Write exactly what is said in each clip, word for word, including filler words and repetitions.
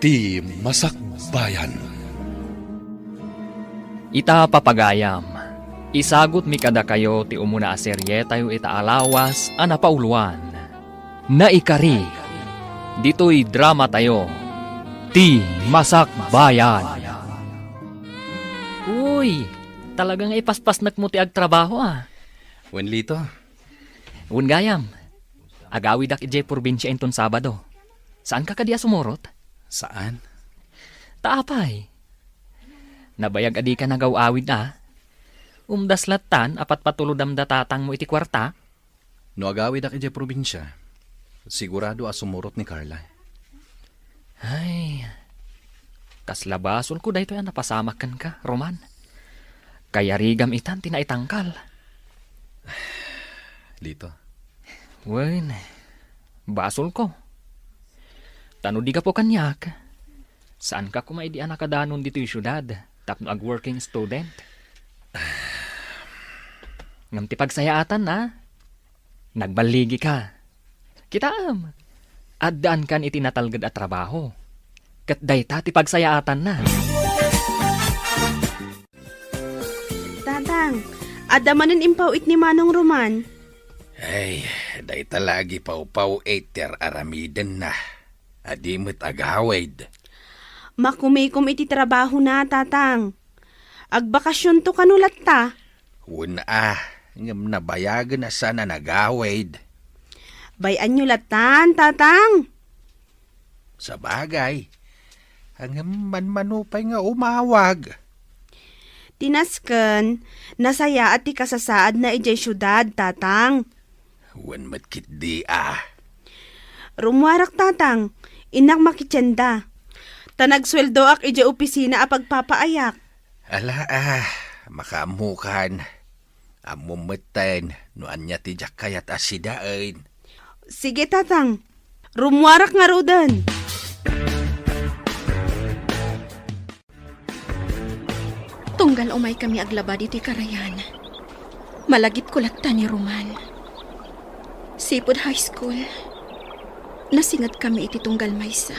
Ti Masakbayan. Ita, papagayam, isagutmi kadakayo ti umuna a serietayo ita a lawas a napauloan. Naikari, ditoy dramatayo, Ti Masakbayan. Uy, talaga nga ipaspasnekmo ti agtrabaho, a. Wen, Lito. Wen gayam, agawidak idiay probinsia inton Sabado. Saanka kadi a sumurot? Saan? Ta apay? Nabayag a dika nagaw-awid a. Umdas lattan a patpatulodam da tatangmo iti kuarta? No agawidak idiay probinsia, sigurado a sumurot ni Carla. Ay, kasla basolko daytoy a napasamak kenka, Roman. Kayarigam itan ti naitangkal. Lito. Wen, basolko. Ta no di gapu kaniak, saanka koma idi a nakadanon ditoy siudad tapno ag-working student. Ngem ti pagsayaatanna, nagballigika. Kitaem, addaankan iti natalged a trabaho. Ket dayta ti pagsayaatanna. Tatang, adda manen impaw-it ni Manong Roman. Ay, dayta la agipawpaw-it ti ar-aramidenna. Adi met agawid. Makumikom iti trabahona, Tatang. Agbakasionto kano latta? Wen a, ngem nabayagen a saan a nagawid. Bay-anyo lattan, Tatang. Sabagay, ngem manmano pay nga umawag. Ti nasken, nasayaat ti kasasaadna idiay siudad, Tatang. Wen met ketdi a. Rummuarak, Tatang. Innak makitienda. Ta nagsueldoak idiay opisina a pagpapaayak. Ala a, makaammokan. Ammom metten no ania ti diak kayat a sidaen. Sige, Tatang. Rummuarak ngaruden. Tunggal umaykami aglaba ditoy karayan, malagipko latta ni Roman. Sipud high school, nasingedkami iti tunggal maysa.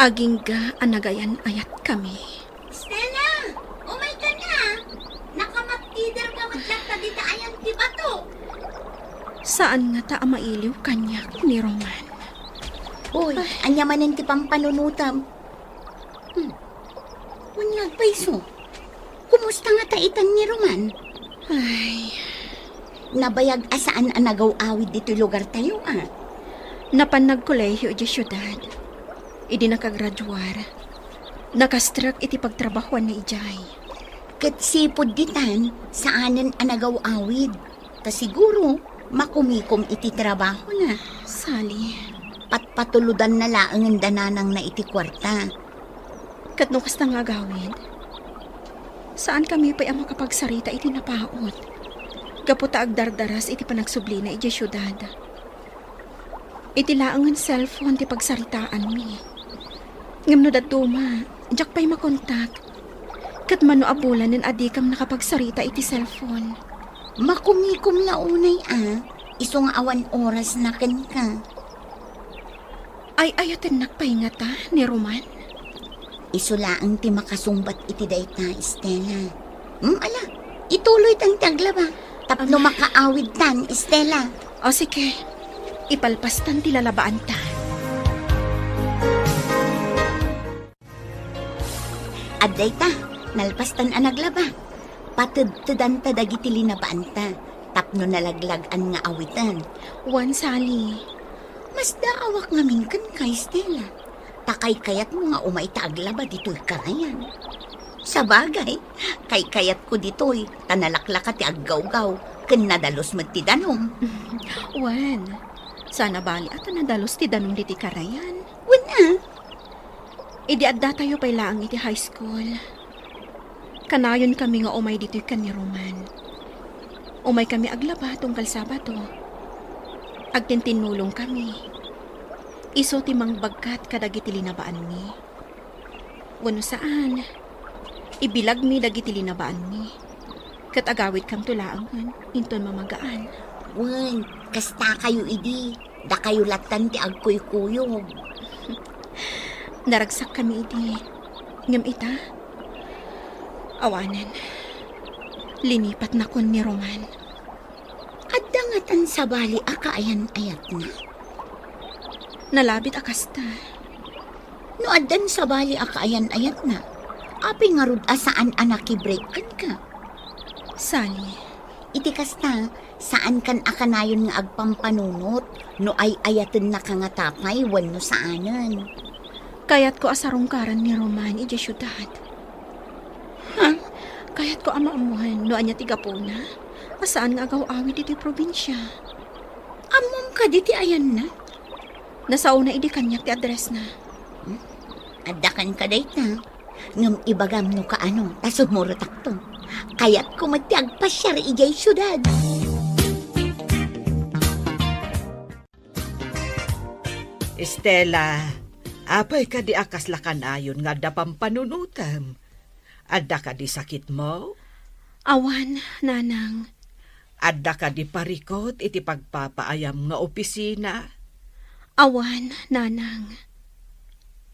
Agingga a nagayan-ayatkami. Stella, umayka na. Nakamatiderka met latta dita ayan ti bato. Saan ngata a mailiw kaniak ni Roman. Hoy, ania manen ti pampanunotam? Hmm. Wen nga agpayso. Kumusta ngata itan ni Roman? Ay. Nabayag a saan a nagaw-awid ditoy lugartayo a. Napan nagkolehiyo idiay siudad. Idi nakagraduar, nakastrek iti pagtrabahoanna idiay. Ket sipud ditan, saanen a nagaw-awid. Ta siguro, makumikom iti trabahona. Sali. Patpatulodanna laengen da nanangna iti kuarta. Ket no kasta nga agawid, saankami pay a makapagsarita iti napaut. Gapu ta agdardaras iti panagsublina idiay siudad. Iti laengen cellphone ti pagsaritaanmi. Ngem no dadduma, diak pay makontak. Ket mano a bulanen a dikam nakapagsarita iti cellphone? Makumikom la unay a, isu nga awan orasna kenka. Ay-ayatennak pay ngata ni Roman? Isu laeng ti makasungbat iti dayta, Stella. Hmm, ala, ituloytan ti aglaba. Tapno makaawidtan, Stella. O, sige. Ipalpastan ti lalabaanta. Adda ita, nalpastan a naglaba. Patedtedanta dagiti linabaanta tapno nalaglag-an nga awiten. Wen, Sally. Masdaawak ngamin kenka, Stella. Ta kaykayatmo nga umayta aglaba ditoy karayan. Sabagay, kaykayatko ditoy, ta nalaklaka ti aggawgaw, ken nadalus met ti danum. Wen, saan a bali a ta nadalus ti danum ditoy karayan. Wen a. Idi addatayo pay laeng iti high school, kanayonkami nga umay ditoy ken ni Roman. Umaykami aglaba tunggal Sabado. Agtintinnulongkami. Isu ti mangbagkat kadagiti linabaanmi. Wenno saan, ibilagmi dagiti linabaanmi. Ket agawidkamto laengen inton mamagaan. Wen, kastakayo idi, dakayo lattan ti agkuykuyog. Naragsakkami idi. Ngem ita, awanen. Linipatnakon ni Roman. Adda ngatan sabali a kaayan-ayatna? Nalabit a kasta. No addan sabali a kaayan-ayatna, apay ngarud a saan a nakibreak kenka? Sally. Iti kasta, saankan a kanayon nga agpampanunot no ay-ayatennaka ngata pay wenno saanen. Kayatko a sarungkaran ni Roman idiay siudad. Ha? Kayatko a maammoan no ania ti gapuna a saan nga agaw-awid iti probinsia. Ammom kadi ti ayanna? Nasaona idi kaniak ti addressna. Hmm? Adda kenka dayta. Ngem ibagam no kaano, ta sumurotakto. Kayatko met ti agpasiar idiay siudad. Estela, apay kadi a kasla kanayon nga adda pampanunotem? Adda kadi sakitmo? Awan, Nanang. Adda kadi parikut iti pagpapaayam nga opisina? Awan, Nanang.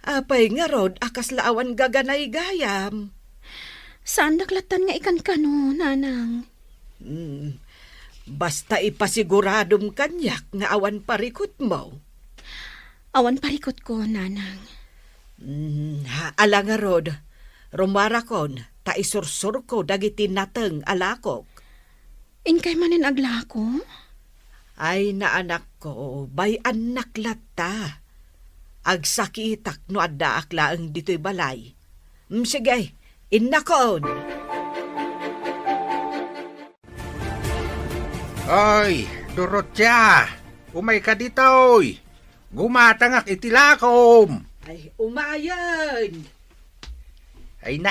Apay ngarud a kasla awan gaganaygayam? Saandak lattan nga ikankano, Nanang. Hmm, basta ipasiguradom kaniak nga awan parikutmo. Awan parikutko, Nanang. Hmm, ha, ala ngarud, rumuarakon, ta isursurko dagiti nateng a lakok. Inkay manen aglako? Ay, naanakko, bay-annak latta. Agsakitak no addaak laeng ditoy balay. Hmm, sige, innakon. Ay, Dorotia, umayka ditoy. Gumatangak iti lakom. Ay, umayen. Ay na.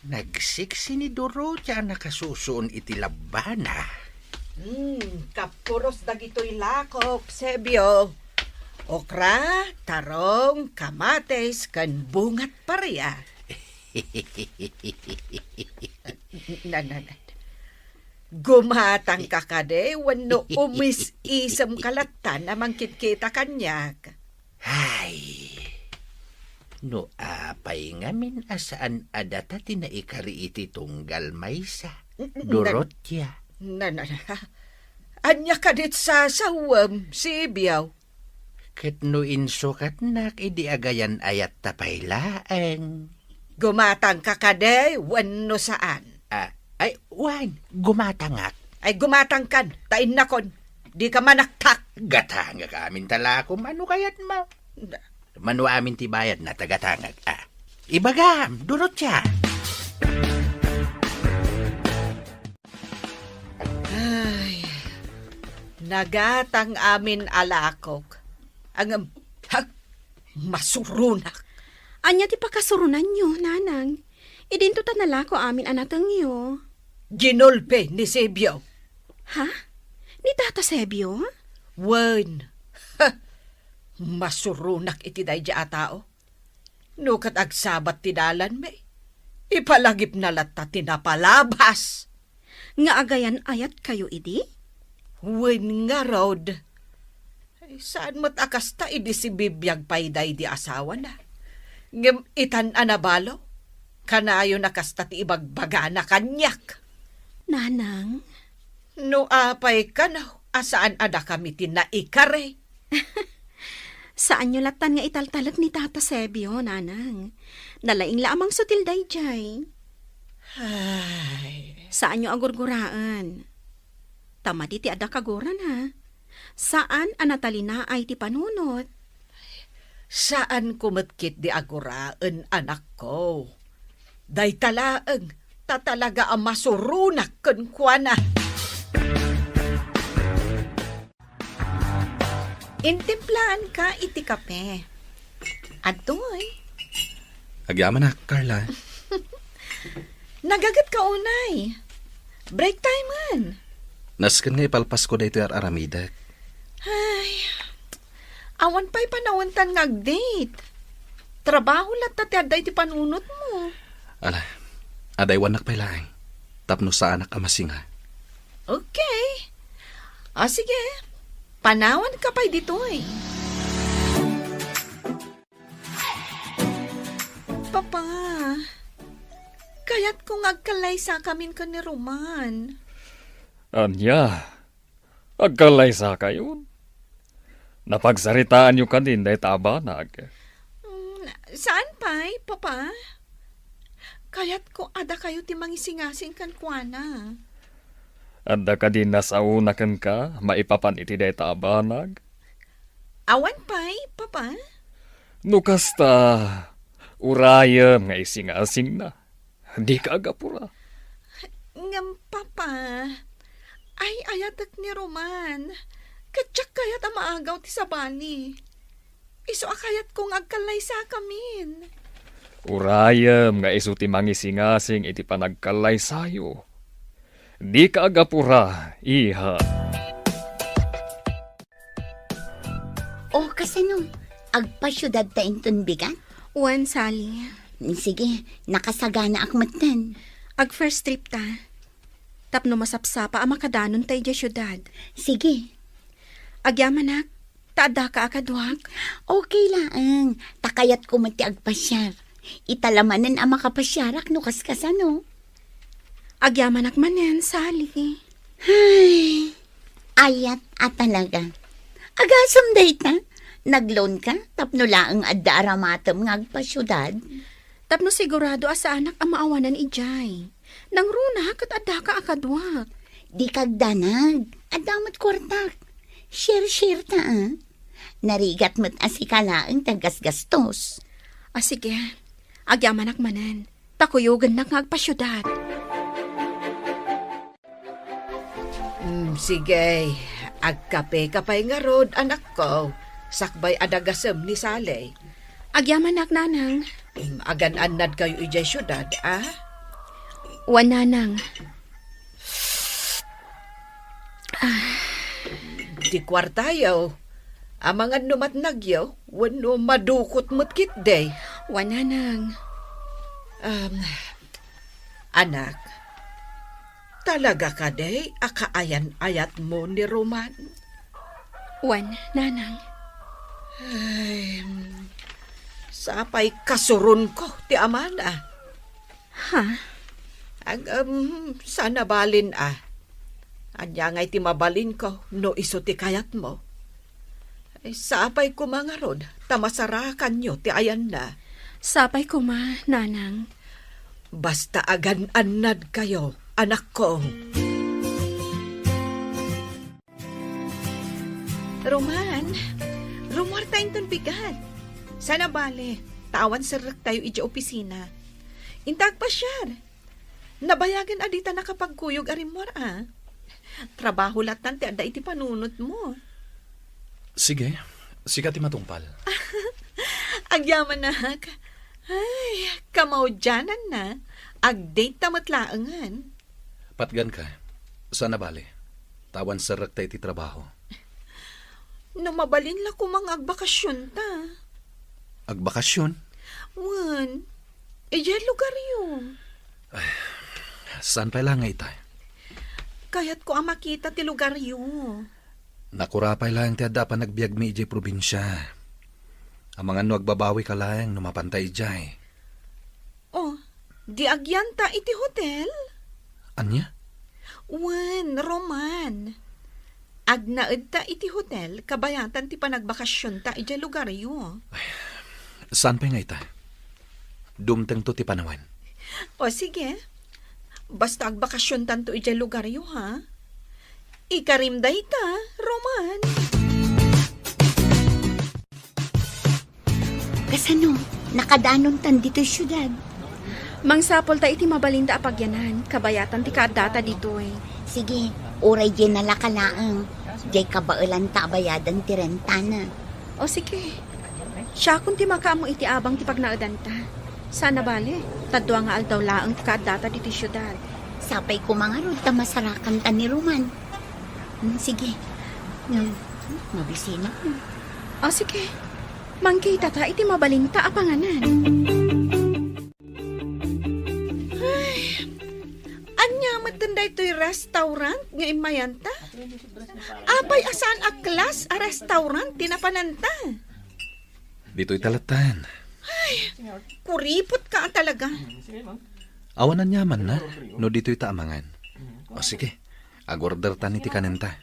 Nagsiksi ni Dorotia a nakasusuon iti labbana. Hmm, kapuros dagitoy lakok, Sebio. Okra, tarong, kamatis, ken bungat paria. Na, na, na. Gumatangka kadi wenno umis-isemka lattan a mangkitkita kaniak? Ay, no apay ngamin a saan a data ti naikari iti tunggal maysa, N-, n-, Dorotia? Na, na, na. Ania kadit sasawem, Sibiaw? Ket no insukatnak idi agayan-ayatta pay laeng. Gumatangka kadi wenno saan? Ah, ay, wen, gumatangak. Ay, gumatangkan, ta innakon, dika manaktak. Gatangak amin ta lakom, ano kayatmo? Mano amin ti bayadna, ta gatangak, ah. Ibagam, Dorotia. Ay, nagatang amin a lakok. Ngem, ha, masuronak. Ania ti pakasurunanyo, Nanang? Idinto ta nalako amin a natengyo. Ginulpi ni Sebio. Ha? Ni Tata Sebio? Wen. Ha! Masuronak iti daydi a tao. No ket agsabat ti dalanmi, ipalagipna latta ti napalabas. Nga agayan-ayatkayo idi? Wen ngarud. Ay, saan met a kasta idi sibibiag pay daydi asawana. Ngem itan a nabalo, kanayon a kasta ti ibagbagana kaniak. Nanang? No apay kano a saan a dakami ti naikari. Saanyo lattan nga italtalek ni Tata Sebio, Nanang. Nalaing la a mangsutil daydiay. Ay. Saanyo a gurguraen. Ta madi ti adda kagurana. Saan a natalinaay ti panunot. Saanko met ketdi a guraen, anakko. Dayta laeng, ta talaga a masuronak kenkuana. Intimplaanka iti kape. Adtoy. Agyamanak, Carla. Nagagetka unay. Break time man. Nasken nga ipalpasko daytoy ar-aramidek. Ay, awan pay panawentan nga ag-date. Trabaho latta ti adda iti panunotmo. Ala, adaywannak pay laeng. Tapno saanak a masinga. Okay. O, sige. Panawanka pay ditoy. Papa, kayatko nga agkallaysakamin ken ni Roman. Ania? Agkallaysakayon? Napagsaritaanyo kadin dayta a banag? Mm, saan pay, Papa? Kayatko a dakayo ti mangisingasing kenkuana. Adda kadi nasaona kenka maipapan iti dayta a banag? Awan pay, Papa. No kasta, urayem nga isingasingna. Dika agapura. Ngem, Papa, ay-ayatek ni Roman. Ket diak kayat a maagaw ti sabali. Isu a kayatko nga agkallaysakamin. Urayem nga isu ti mangisingasing iti panagkallaysayo. Dika agapura, iha. O, kasano? Agpasiudadta inton bigat? Wen, Sally. Sige, nakasaganaak metten. Ag-first trip ta. Tapno masapsapa a makadanonta idiay siudad. Sige. Agyamanak, ta addaka a kaduak? Okay laeng. Ta kayatko met ti agpasiar. Ita la manen a makapasiarak no kaskasano. Agyamanak manen, Sally. Ay, ayat a talaga. Agasem dayta. Nag-loan ka tapno laeng adda aramatem nga agpasiudad? Tapno sigurado a saanak a maawanan idiay. Nangruna ket addaka a kaduak. Dika agdanag. Adda met kuartak. Share-share ta, a. Narigat met a sika laeng ti aggasgastos. A, sige. Agyamanak manen. Ta kuyogennak nga agpasiudad. Mm, sige. Agkapeka pay ngarud, anakko. Sakbay a dagasem ni Sally. Agyamanak, Nanang. Mm, agan-annadkayo idiay siudad, a? Wen, Nanang. Ti kuartayo, amangan no matnagyo, wenno madukot met ketdi. Wen, Nanang. Um, anak, talaga kadi a kaayan-ayatmo ni Roman? Wen, Nanang. Ay, sapay kasuronko ti amana. Ha? Ag-, um, saan a balin a. Ania ngay ti mabalinko no isu ti kayatmo? Ay, sapay koma ngarud ta masarakanyo ti ayanna. Sapay koma, Nanang. Basta agan-annadkayo, anakko. Roman, rummuarta inton bigat. Saan a bale, ta awan serrektayo idiay opisina. Inta agpasiar. Nabayagen a dita nakapagkuyog a rimmuar a. Trabaho lattan ti adda iti panunotmo. Sige, sika ti matungpal. Agyamanak. Ay, kamaudiananna. Ag-date ta met laengen. Patganka, saan a bale. Ta awan serrekta iti trabaho. No mabalin la koma nga agbakasionta. Agbakasion? Wen, idiay lugaryo. Ay, saan pay la nga ita? Kayatko a makita ti lugaryo. Nakura pay laeng ti adda a panagbiagmi idiay probinsia. Amangan no agbabawika laeng no mapanta idiay. Oh, di agyanta iti hotel? Ania? Wen, Roman. Agnaedta iti hotel kabayatan ti panagbakasionta idiay lugaryo. Ay, saan pay nga ita? Dumtengto ti panawen. O, sige. Basta agbakasiontanto idiay lugaryo, ha? Ikarim dayta, Roman. Kasano? Nakadanontan ditoy siudad? Mangsapulta iti mabalinda a pagyanan, kabayatan ti kaaddata ditoy. Sige, uray diay nalaka laeng. Diay kabaelanta a bayadan ti rentana. O sige. Siakon ti makaammo iti abang ti pagnaedanta. Saan a bale, ta dua nga aldaw laeng ti kaaddata ditoy siudad. Sapay koma ngarud ta masarakanta ni Roman. Hmm, sige. Hmm, mabisina. O, sige. Mangkitata iti mabalinta a panganan. Ay, ania metten daytoy restaurant nga immayanta? Apay a saan a class a restaurant ti napananta? Ditoy ta lattan. Ay, kuripot ka talaga. Awan aniamanna, no ditoy ta amangan. O sige, agorder ta ni ti kanenta.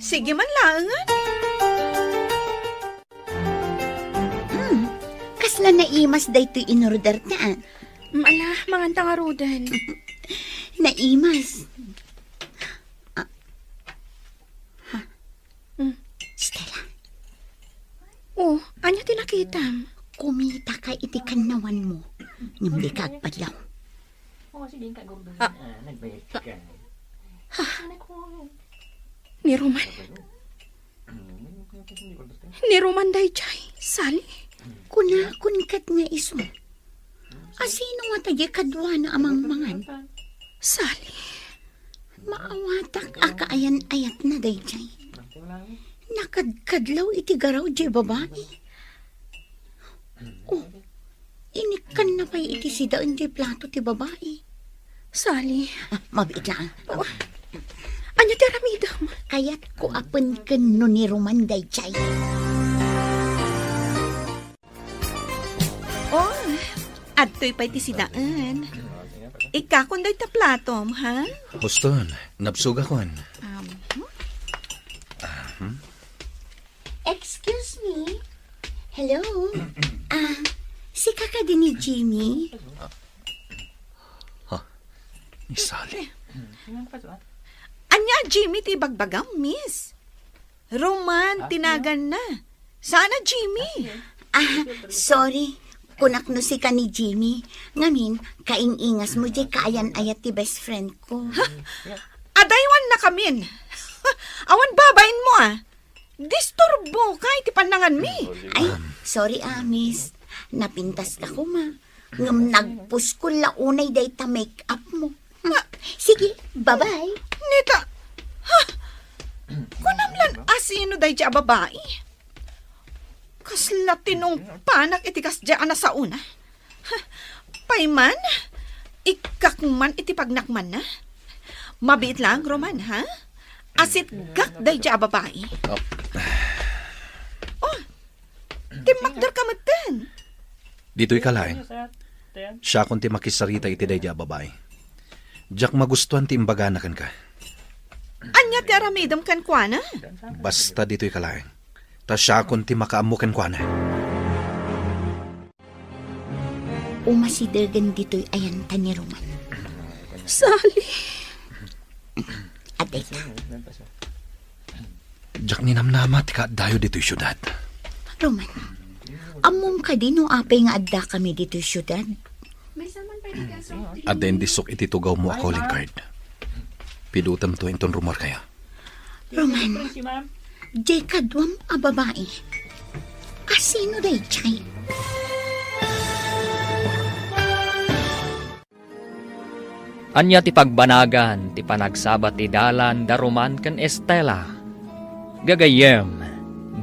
Sige man laengen. Hmm, kasla naimas daytoy inorder ta. Ala, manganta ngaruden. Naimas. Ah. Ha? Hmm. Stella. Oh, ania ti nakitam? Kumitaka iti kannawanmo. Ngem dika agpadlaw. Ah. Ni Roman. Ni Roman daydiay, Sally. Kunakon ket nga isu. Asino ngata diay kaduana a mangmangan? Sally. Maawatak a kaayan-ayatna daydiay. Nakadkadlaw iti garaw diay babai. Oh, inikkanna pay iti sidaen diay plato ti babai. Sally. Ah, mabiit laeng. Oh. Ania ti aramidem? Kayatko a penken no ni Roman daydiay. Oh, adtoy pay ti sidaen. Ikkakon dayta platom, ha? Huston, nabsogakon. Um, Ahem. Excuse me. Hello? Ah, sika kadi ni Jimmy? Ha? Ni Sally? Ania, Jimmy, ti ibagbagam, miss? Roman ti naganna. Saan a Jimmy? Ah, sorry. Kunak no sika ni Jimmy. Ngamin, kaing-ingasmo diay kaayan-ayat ti best friend ko. Ha? Adaywannakamin. Awan babainmo, ah. Disturboka iti pannanganmi. Ay, sorry, ah, miss. Napintaska koma. Ngem nagpuskol la unay dayta make-up mo. Sige, bye-bye. Nita, ha? Kunam lan asino daydiay a babai? Kasla tinungpanak iti kasdiay a nasaona. Ha? Pay man, ikkak man iti pagnakmanna. Mabiit lang, Roman, ha? Asitgak daydiay a babai. Oh. Oh, timmakder ka metten. Ditoy ka laeng. Siakon ti makisarita iti daydiay a babai. Diak magustuan ti imbagana kenka. Ania ti aramidem kenkuana? Basta ditoy ka laeng. Ta siakon ti makaammo kenkuana. Umasidegen ditoy ayanta ni Roman. Sally. Adda ita. Diak ninamnama ti kaaddayo ditoy siudad. Roman, ammom kadi no apay nga addakami ditoy siudad? Adda indisok iti tugawmo a calling card. Pidutemto inton rumuarkayo. Roman, diay kaduam a babai. Asino daydiay? Ania ti pagbanagan ti panagsabat ti dalan da Roman ken Estela? Gagayyem,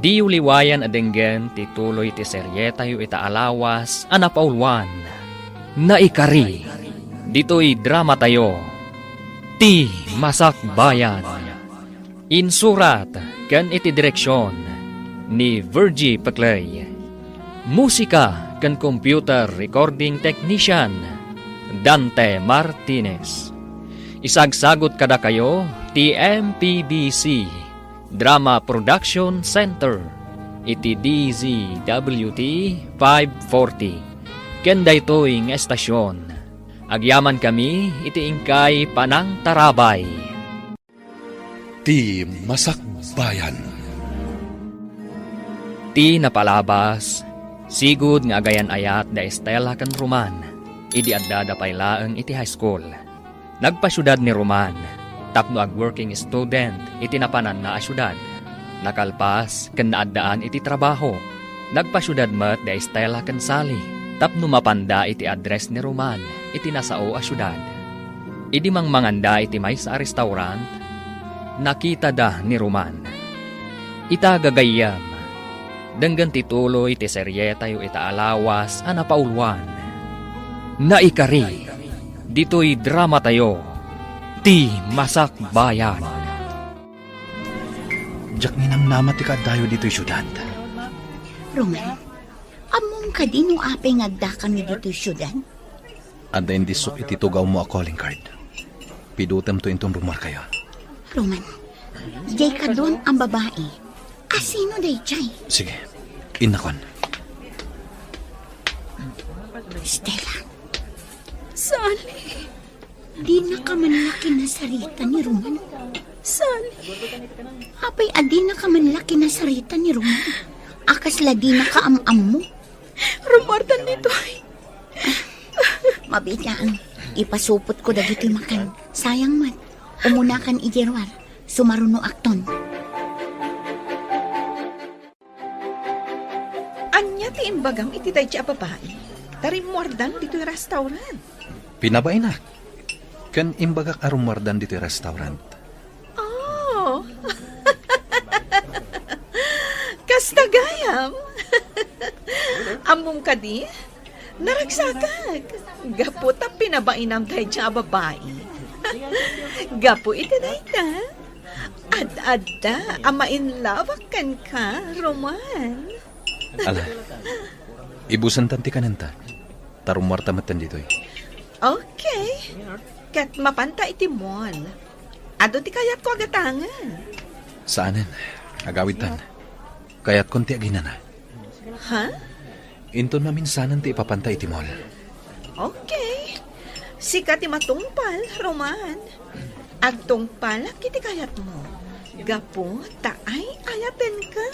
diyo liwayan a denggen ti tuloy ti serietayo ita a lawas a napauluan, Naikari, ditoy dramatayo, Ti Masakbayan. Insurat ken iti direksion ni Virgie Peclay. Musika ken computer recording technician, Dante Martinez. Isagsagut kadakayo ti M P B C Drama Production Center iti D Z W T five forty. Ken daytoy nga estasion, agyamankami iti inkay panangtarabay. Ti Masakbayan. Ti napalabas, sigud nga agayan-ayat da Estela ken Roman idi addada pay laeng iti high school. Nagpasiudad ni Roman tapno ag-working student iti napananna a siudad. Nakalpas ken naaddaan iti trabaho. Nagpasiudad met da Estela ken Sally tapno mapanda iti address ni Roman iti nasao a siudad. Idi mangmanganda iti maysa a restaurant, nakitada ni Roman. Ita gagayyem, denggen ti tuloy ti serietayo ita a lawas a napauluan, Naikari, ditoy dramatayo, Ti Masakbayan. Diak ninamnama ti kaaddayo ditoy siudad. Roman, Ammom kadi no apay nga addakami ditoy siudad? Adda indisso iti tugawmo a calling card. Pidutemto inton rummuarkayo. Roman, diay kaduam a babai. Asino daydiay? Sige, innakon. Stella. Sally. Dinaka man la kinasarita ni Roman. Sally. Apay a dinaka man la kinasarita ni Roman? A kasla dinaka am-ammo? Rummuartan ditoy. Mabiit laeng. Ipasupotko dagitoy makan. Sayang met. Umunakan idiay ruar. Sumarunoakton. Ania ti imbagam iti daydiay a babai? Ta rimmuardan ditoy restaurant. Pinabainak. Ken imbagak a rummuardan ditoy restaurant. Oh. Kasta gayam. Ammom kadi? Naragsakak. Gapu ta pinabainam daydiay a babai. Gapu iti dayta, ad-adda a ma-in love-ak kenka, Roman. Ala, ibusentan ti kanenta. Ta rummuarta metten ditoy. Okay. Ket mapanta iti mall. Adu ti kayatko a gatangen. Saanen. Agawidtan. Kayatkon ti aginana. Ha? Inton maminsanan ti ipapanta iti mall. Okay. Sika ti matungpal, Roman. Agtungpalak iti kayatmo. Gapu ta ay-ayatenka.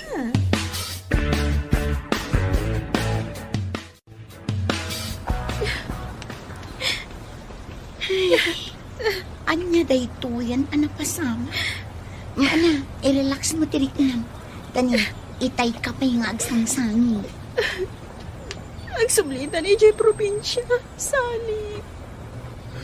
Ay, ania daytoyen a napasamak? Maala, i-relax mo ti riknam. Tani, itay ka pay nga agsangsangi. Agsublitan idiay probinsia, Sally.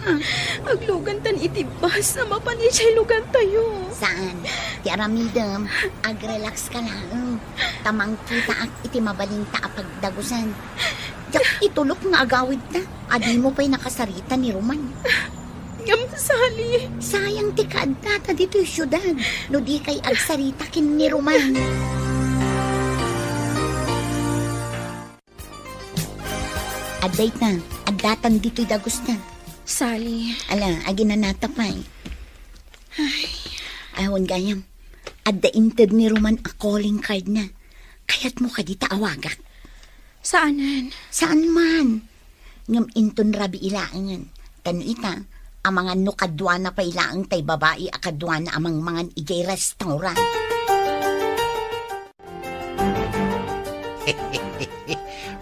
Ha? Aglugantan iti bus a mapan idiay lugartayo. Saan? Ti aramidem, agrelax ka laeng. Ta mangkitaak iti mabalinta a pagdagusan. Diak itulok nga agawidta. A dimo pay nakasarita ni Roman. Ngem, Sally. Sayang ti kaaddata ditoy siudad no dikay agsarita ken ni Roman. Adda ita, addatan ditoy dagusta. Sally. Ala, aginanata pay. Ay. Awan gayam, adda inted ni Roman a calling card na. Kayatmo kadi ta awagak? Saanen. Saan man. Ngem inton rabii laengen. Ta no ita, amangan no kaduana pay laeng tay babai a kaduana a mangmangan idiay restaurant.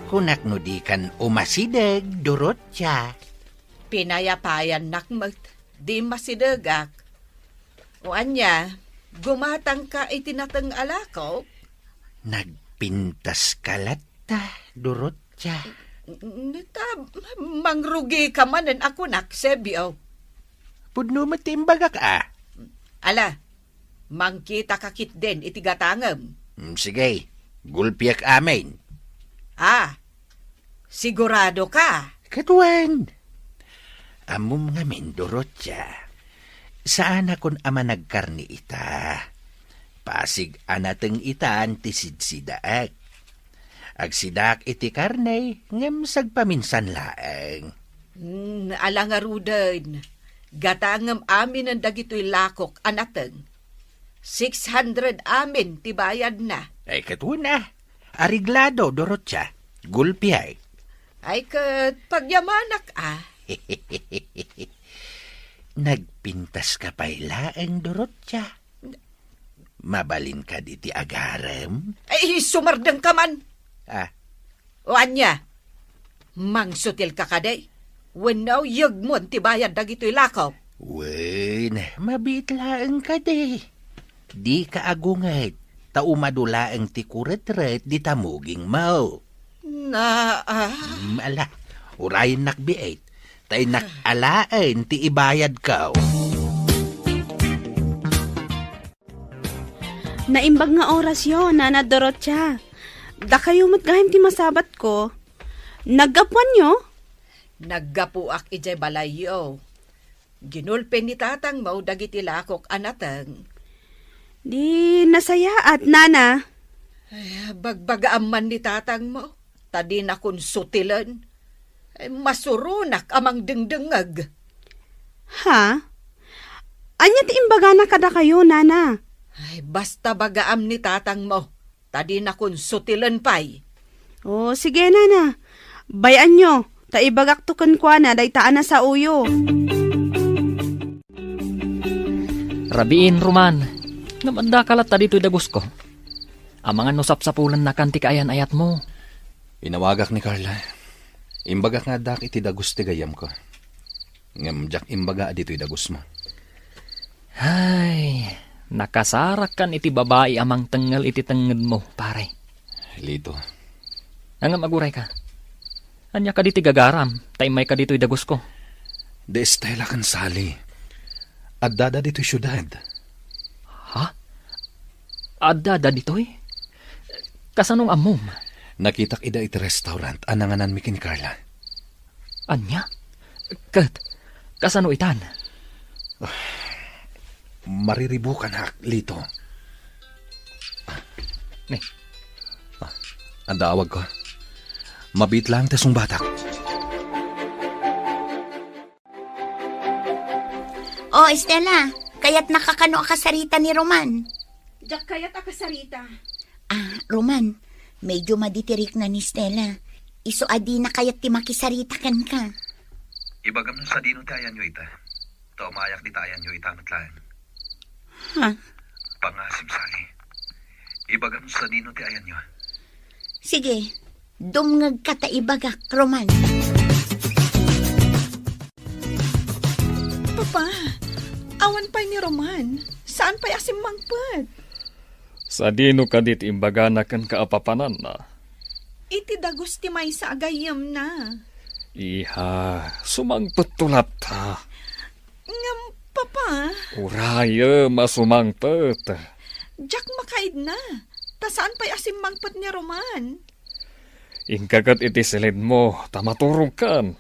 Kunak no dikan umasideg, Dorotia. Pinayapayannak met, di masidegak. O ania, gumatangka iti nateng a lakok? Nagpintaska latta, Dorotia. N-, ta, mangrugika manen a kunak, Sebio. Pudno met ti imbagak, a. Ala, mangkitaka ketdin iti gatangem. Mm, sige, gulpiek amin. A, sigurado ka? Ket wen. Ammom ngamin, Dorotia. Saanakon a managkarne ita. Pasig a nateng itan ti sidsidaek. Agsidaak iti karne, ngem sagpaminsan laeng. Hmm, ala ngaruden. Gatangem aminen dagitoy lakok a nateng. Six hundred amin ti bayadna. Ay, ket wen a. Areglado, Dorotia. Gulpiek. Ay, ket pagyamanak, a. Nagpintaska pay laeng, Dorotia. Mabalin kadi ti agarem? Ay, sumardengka man. A. O ania? Mangsutilka kadi? Wenno yegmon ti bayad dagitoy lakok? Wen, mabiit laeng kadi. Dika agunget, ta umadu laeng ti kuretret dita mugingmo. Na, a. Mm, ala, urayennak biit, ta innak alaen ti ibayadko. Naimbag nga orasyo, Nana Dorotia. Dakayo met gayam ti masabatko. Naggapuanyo? Naggapuak idiay balayyo. Ginulpi ni tatangmo dagiti lakok a nateng. Di nasayaat, Nana. Ay, bagbagaam man ni tatangmo. ta dinakon sutilen. Ay, masuronak a mangdengdengngeg. Ha? Ania ti imbagana kadakayo, nana? Ay, basta bagaam ni tatangmo, ta dinakon sutilen pay. O, sige, nana. Bay-anyo, ta ibagakto kenkuana dayta a nasaoyo. Rabiin, Roman. Ngem addaka latta ditoy dagusko. Amangan no sapsapulennakan ti kaayan-ayatmo. Inawagak ni Carla. Imbagak nga addak iti dagus ti gayyemko. Ngem diak imbaga a ditoy dagusmo. Ay, nakasarakkan iti babai a mangtengngel iti tengngedmo, pare. Lito. Ngem agurayka. Ania kadi ti gagaram, ta immayka ditoy dagusko? Di Estela ken Sally. Addada ditoy siudad. Ha? Addada ditoy? Kasano nga ammom? Nakitak ida iti restaurant a nangananmi ken Carla. Ania? Ket, kasano itan? Mariribukanak, Lito. Ni. Ah, adda awagko. Mabiit laeng ti sungbatak. O, Estela, kayatnaka kano a kasarita ni Roman? Diak kayat a kasarita. Ah, Roman, medyo madi ti rikna ni Estela. Isu a dina kayat ti makisarita kenka. Ibagam no sadino ti ayanyo ita. Ta umayak dita ayanyo ita met laeng. Ha? Pangasim, Sally. Ibagam no sadino ti ayanyo. Sige, dumngegka ta ibagak, Roman. Papa, awan pay ni Roman. Saan pay a simmangpet? Sadino kadi ti imbagana kenka a papananna? Iti dagus ti maysa a gayyemna. Iha, sumangpetto latta. Ngem, Papa? Urayem a sumangpet. Diak makaidna, ta saan pay a simmangpet ni Roman. Inka ket iti silidmo, ta maturogkan.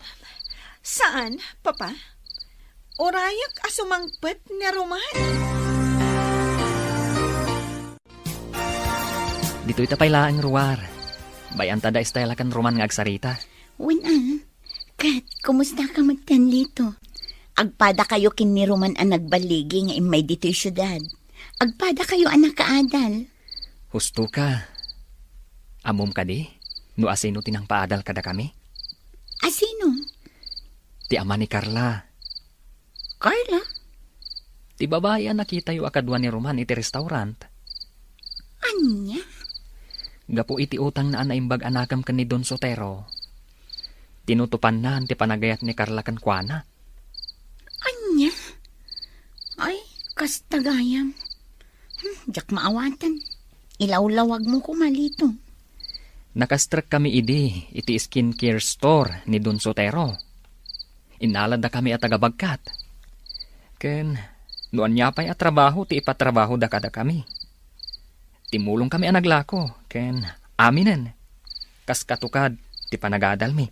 Saan, Papa? Urayek a sumangpet ni Roman. Ditoy ta pay laeng, Ruar. Bay-anta da Estela ken Roman nga agsarita. Wen a. Ket, kumusta ka met ken Lito? Agpada kayo ken ni Roman a nagballigi nga immay ditoy siudad. Agpada kayo a nakaadal. Husto ka. Ammom kadi no asino ti nangpaadal kadakami? Asino? Ti ama ni Carla. Carla? Ti babai a nakitayo a kadua ni Roman iti restaurant. Ania? Gapu iti utangna a naimbag a nakem ken ni Don Sotero, tinutopanna ti panagayat ni Carla kenkuana. Ania? Ay, kasta gayam. Hmm, diak maawaten. Ilawlawagmo koma, Lito. Nakastrekkami idi iti skincare store ni Don Sotero. Innaladakami a taga-bagkat. Ken no ania pay a trabaho ti ipatrabahoda kadakami. Timulongkami a naglako ken aminen. Kas katukad ti panagadalmi.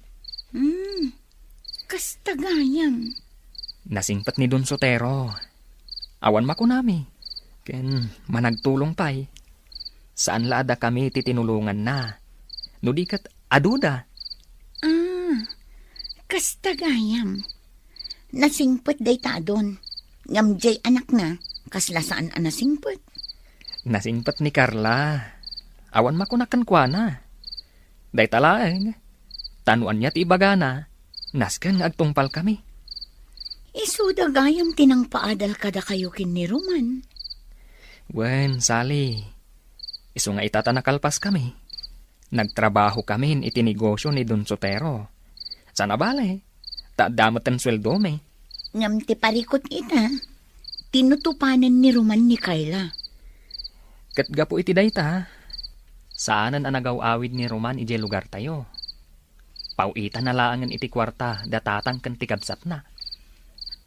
Hmm, kasta gayam. Nasingpet ni Don Sotero. Awan makunami. Ken managtulong pay. Saan la a dakami ti tinulonganna. No di ket aduda. Ah, kasta gayam. Nasingpet dayta a Don. Ngem diay anakna, kasla saan a nasingpet. Nasingpet ni Carla. Awan makuna kenkuana. Dayta laeng. Ta no ania ti ibagana, nasken nga agtungpalkami. Isuda gayam ti nangpaadal kadakayo ken ni Roman. Wen, Sally. Isu nga ita ta nakalpaskami. Nagtrabahokamin iti negosio ni Don Sotero. Saan a bale, ta adda metten sueldomi. Ngem ti parikut ita, tinutopanen ni Roman ni Carla. Ket gapu iti dayta, saanen a nagaw-awid ni Roman idiay lugartayo. Paw-itana laengen iti kuarta da tatang ken ti kabsatna.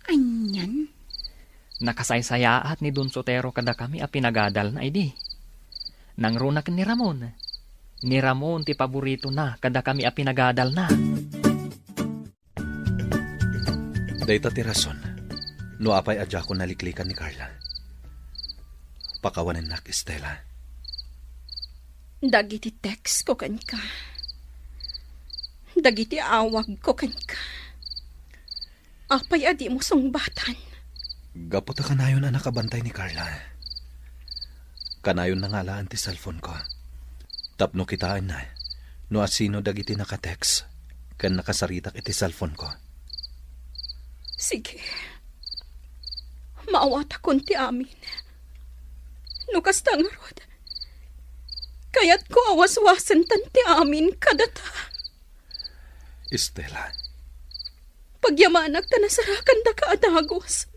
Anian? Nakasaysayaat ni Don Sotero kadakami a pinagadalna idi. Nangruna ken ni Ramon. Ni Ramon ti paboritona kadakami a pinagadalna. Dayta ti rason no apay a diakon naliklikan ni Carla. Pakawanennak, Estela. Dagiti text ko kenka, dagiti awagko kenka. Apay a dimo sungbatan? Gapu ta kanayon a nakabantay ni Carla, kanayon na nga alaen ti cellphone ko. Tapno kitaenna no asino dagiti naka-text ken nakasaritak iti cellphone ko. Sige. Maawatakon ti amin. No kasta ngarud, kayatko a waswasentan ti amin kadata. Estela. Pagyamanak ta nasarakandaka a dagus.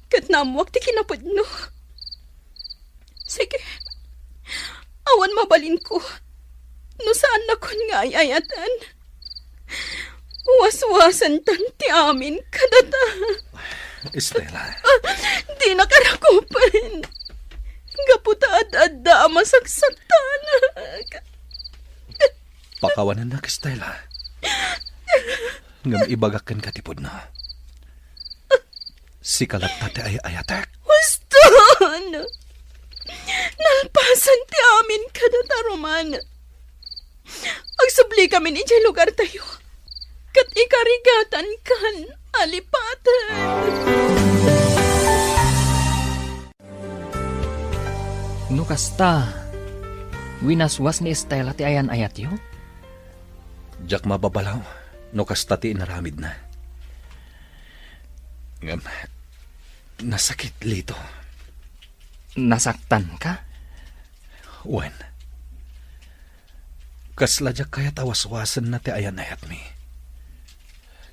Ket naammoak ti kinapudno. Sige. Awan mabalinko. No saannakon nga ay-ayaten, waswasentan ti amin kadata. Estela. Ah, dinaka rakupen. Gapu ta ad-adda a masaksaktanak. Pakawanennak, Estela. Ngem ibagak kenka ti pudno. Sika latta ti ay-ayatek. Huston! Nalpasan ti amin kadata, Roman. Agsubli kami idiay lugartayo. Ket ikarigatan kan alipaten. No kasta, winaswas ni Estela ti ayan-ayatyo? Diak mababalaw no kasta ti inaramidna. Ngem, nasakit, Lito. Nasaktanka? Wen, kasla diak kayat a waswasenna ti ayan-ayatmi.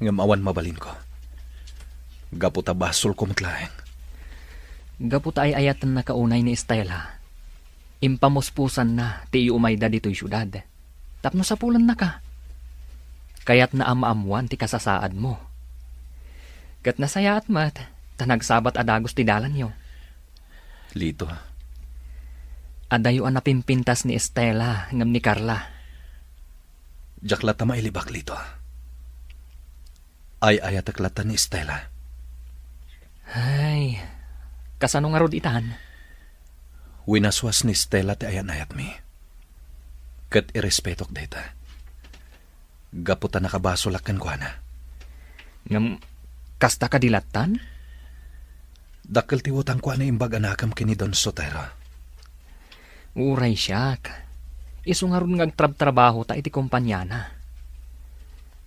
Ngem awan mabalinko. Gapu ta basolko met laeng. Gapu ta ay-ayatennaka unay ni Estela, impamuspusanna ti iumayda ditoy siudad tapno sapulennaka. Kayatna a maammoan ti kasasaadmo. Ket nasayaat met ta nagsabat a dagus ti dalanyo. Lito. Adayo a napimpintas ni Estela ngem ni Carla. Diak latta mailibak, Lito. Ay-ayatek latta ni Estela. Ay, kasano ngarud itan? Winaswas ni Estela ti ayan-ayatmi. Ket irespetok dayta. Gapu ta nakabasolak kenkuana. Ngem, kasta kadi lattan? Dakkel ti utangko a naimbag a nakem ken ni Don Sotero. Uray siak. Isu ngarud nga agtrabtrabahota iti kompaniana.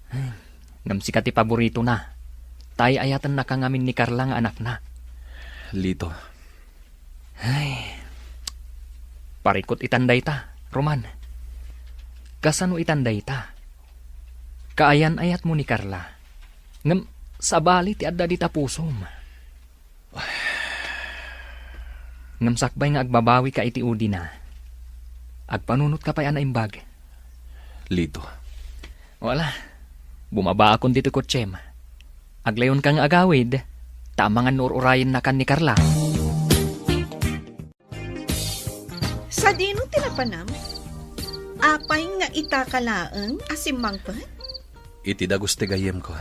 Ay, ngem sika ti paboritona. Ta ay-ayatennaka ngamin ni Carla nga anakna. Lito. Ay, parikut itan dayta, Roman. Kasano itan dayta? Kaayan-ayatmo ni Carla. Ngem sabali ti adda dita pusom. Ngem sakbay nga agbabawika iti udina, agpanunotka pay a naimbag. Lito. Wala. Bumabaakon ditoy kotsem. Aglawonka nga agawid, ta amangan no ur-urayennakan ni Carla. Sadino ti napanam? Apay nga itaka laeng a simmangpet? Iti dagus ti gayyemko,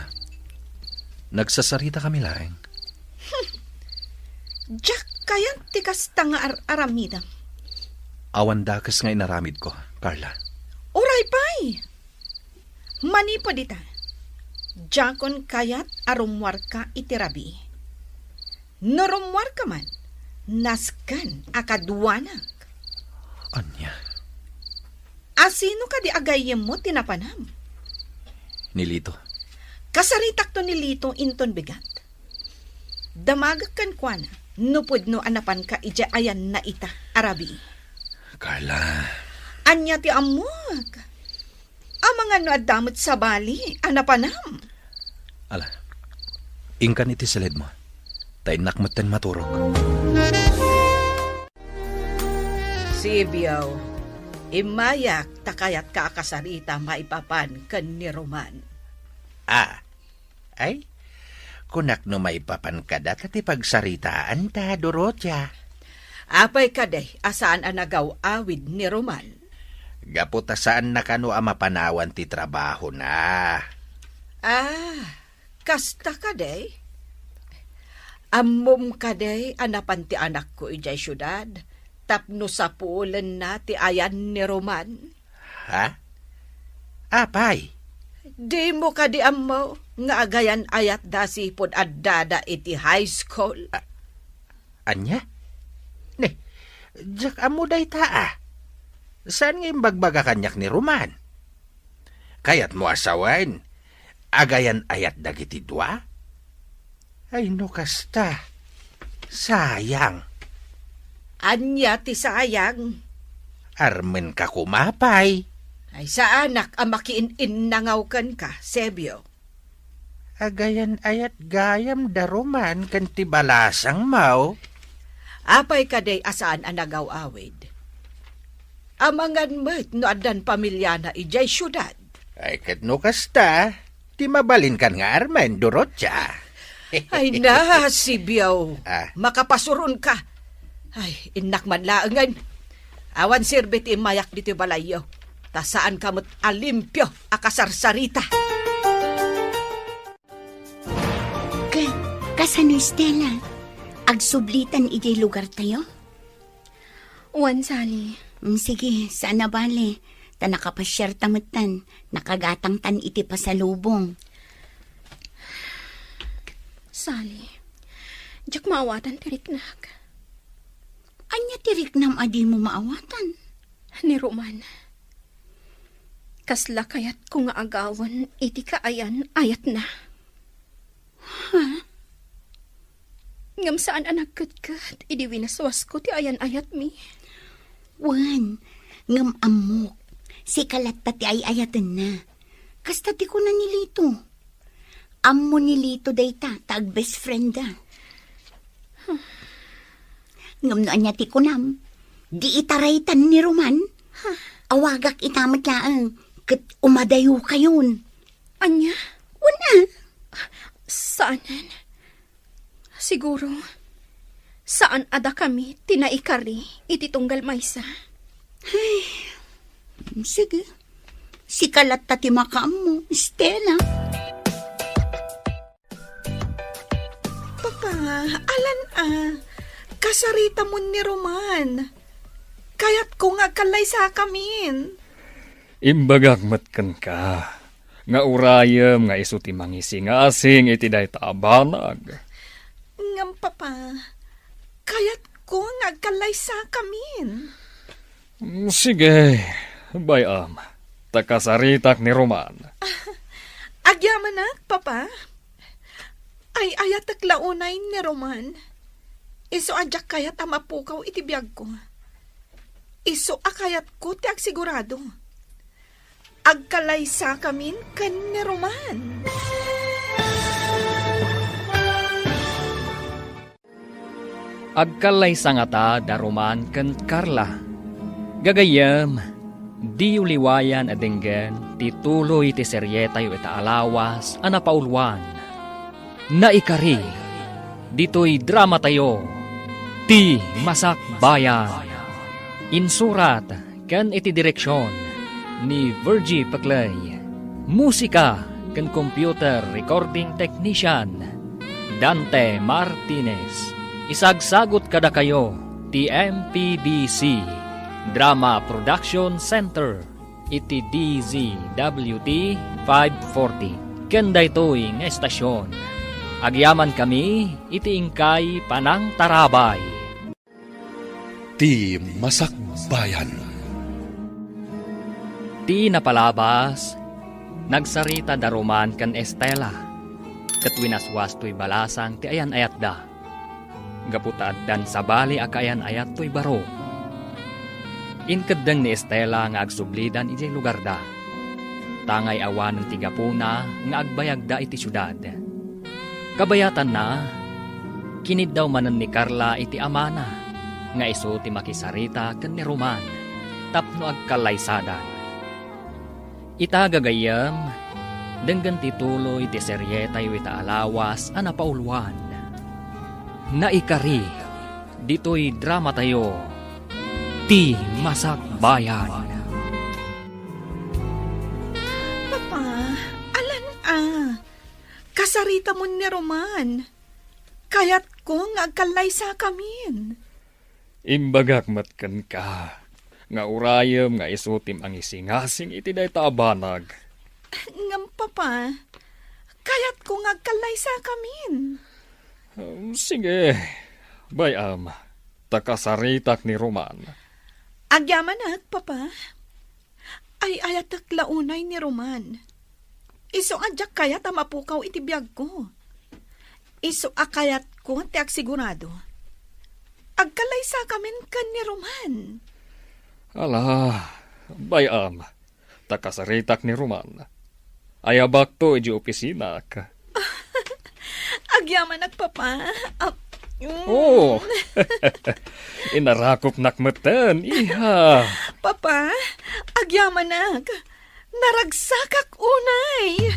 nagsasarita kami laeng. Diak kayat ti kasta nga ar-aramidem. Awan dakes nga inaramidko, Carla. Uray pay! Manipud ita, diakon kayat a rummuarka iti rabii. No rummuarka man, nasken a kaduanak. Ania? Asino kadi a gayyemmo ti napanam? Ni Lito. Kasaritakto ni Lito inton bigat. Damagek kenkuana no pudno a napanka idiay ayanna ita a rabii. Carla. Ania ti ammok? Amangan no adda met sabali a napanam. Ala, inkan iti siled mo. Ta innak metten maturog. Sibio, immayak ta kayatka a kasarita maipapan ken ni Roman. Ah, ay, kunak no maipapan kada ta ti pagsaritaanta, Dorotia. Apay kadi a saan a nagaw-awid ni Roman? Gapu ta saanna kano a mapanawan ti trabahona. Ah, kasta kadi? Ammom kadi a napan ti anakko idiay siudad tapno sapulenna ti ayan ni Roman? Ha? Apay? Dimo kadi ammo nga agayan-ayatda sipud addada iti high school? A-, ania? Ne, diak ammo dayta, a. Saan nga imbagbaga kaniak ni Roman? Kayatmo a sawen, agayan-ayat dagiti dua? Ay, no kasta, sayang. Ania ti sayang? Armenka koma pay. Ay, saanak a makiin-innangaw kenka, Sebio. Agayan-ayat gayam da Roman ken ti balasangmo. Apay kadi a saan a nagaw-awid? Amangan met no addan pamiliana idiay siudad. Ay, ket no kasta, ti mabalinkan nga armen, Dorotia. Ay na, Sebio. Ah. Makapasuronka. Ay, innak man laengen. Awan serbi ti immayak ditoy balayyo. Ta saanka met a limpio a kasarsarita. Ka-, kasano, Stella? Agsublitan idiay lugartayo? Wen, Sally. Mm, sige, saan a bale. Ta nakapasiarta metten, nakagatangtan iti pasalubong. Sally, diak maawatan ti riknak. Ania ti riknam a dimo maawatan? Ni Roman. Kasla kayatko nga agawen iti kaayan-ayatna. Ha? Ngem saan a nagketket idi winaswasko ti ayan-ayatmi. Wen, ngem ammok, sika latta ti ay-ayatenna. Kasta ti kuna ni Lito. Ammo ni Lito dayta ta agbest friendda. Ngem no ania ti kunam, di itaraytan ni Roman. Awagak ita met laeng, ket umadayokayon. Ania? Wen a. Saanen. Siguro, saan a dakami ti naikari iti tunggal maysa. Ay, sige. Sika latta ti makaammo, Stella. Papa, alan a, kasaritamon ni Roman. Kayatko nga agkallaysakamin. Imbagak met kenka nga urayem nga isu ti mangisingasing iti dayta a banag. Ngem, Papa, kayatko nga agkallaysakamin. Mm, sige, bay-am, ta kasaritak ni Roman. Agyamanak, Papa. Ay-ayatek la unay ni Roman. Isu a diak kayat a mapukaw iti biagko. Isu a kayatko ti agsigurado. Agkallaysakamin ken ni Roman. Agkallaysa ngata da Roman ken Carla. Gagayyem, diyo liwayan a denggen ti tuloy ti serietayo ita a lawas a napauluan. Naikari, ditoy dramatayo, Ti Masakbayan. Insurat ken iti direksion ni Virgie Peclay. Musika ken computer recording technician, Dante Martinez. Isagsagut kadakayo ti M P B C Drama Production Center iti D Z W T five forty. Ken daytoy nga estasion, agyamankami iti inkay panangtarabay. Ti Masakbayan. Ti napalabas, nagsarita da Roman ken Estela, ket winaswas toy balasang ti ayan-ayatda. Gapu ta addan sabali a kaayan-ayat toy baro. Inkeddeng ni Estela nga agsublidan idiay lugarda, tangay awanen ti gapuna nga agbayagda iti siudad. Kabayatanna, kiniddaw manen ni Carla iti amana nga isu ti makisarita ken ni Roman tapno agkallaysadan. Ita gagayyem, denggen ti tuloy ti serietayo ita a lawas a napauluan. Naikari ditoy dramatayo, Ti Masakbayan. Papa, alan a, kasaritamon ni Roman. Kayatko nga agkallaysakamin. Imbagak met kenka nga urayem nga isu ti mangisingasing iti dayta a banag. Ngem, Papa, kayatko nga agkallaysakamin. Um, sige, bay-am, ta kasaritak ni Roman. Agyamanak, Papa. Ay-ayatek la unay ni Roman. Isu a diak kayat a mapukaw iti biagko. Isu a kayatko ti agsigurado. Agkallaysakamin ken ni Roman. Ala, bay-am, ta kasaritak ni Roman. Ayabakto iti opisinak. Agyamanak, Papa. Ah, mm. Oh. Inarakopnak metten, iha. Papa, agyamanak. Naragsakak unay.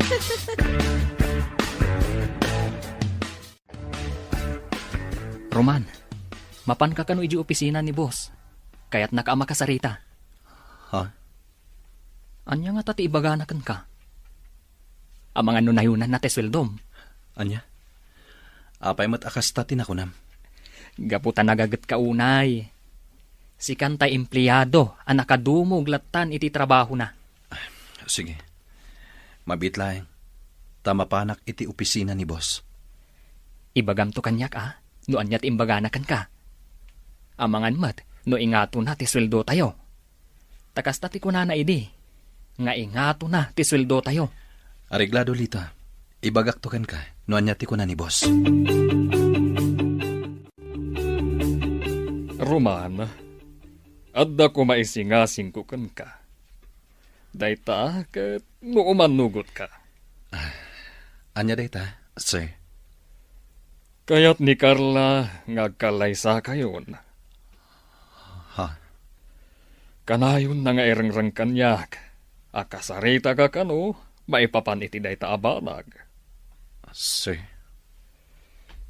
Roman, mapanka kano iti opisina ni boss? Kayatnaka a makasarita. Ha? Ania ngata ti ibagana kenka? Amangan no nayunanna ti sueldom. Ania? Apay met a kasta ti nakunam? Gapu ta nagagetka unay. Sikan tay empleado a nakadumog lattan iti trabahona. Sige. Mabiit laeng, ta mapanak iti opisina ni boss. Ibagamto kaniak a, no ania ti imbagana kenka. Amangan met no ingatona ti sueldotayo. Ta kasta ti kunana idi, nga ingatona ti sueldotayo. Areglado, Lita. Ibagakto kenka no ania ti kuna ni boss. Roman, adda koma isingasingko kenka. Dayta ket no umannugotka. Ah, ania dayta, sir? Kayat ni Carla nga agkallaysakayon. Ha? Kanayonna nga irengreng kaniak a kasaritaka kano maipapan iti dayta a banag. Sir?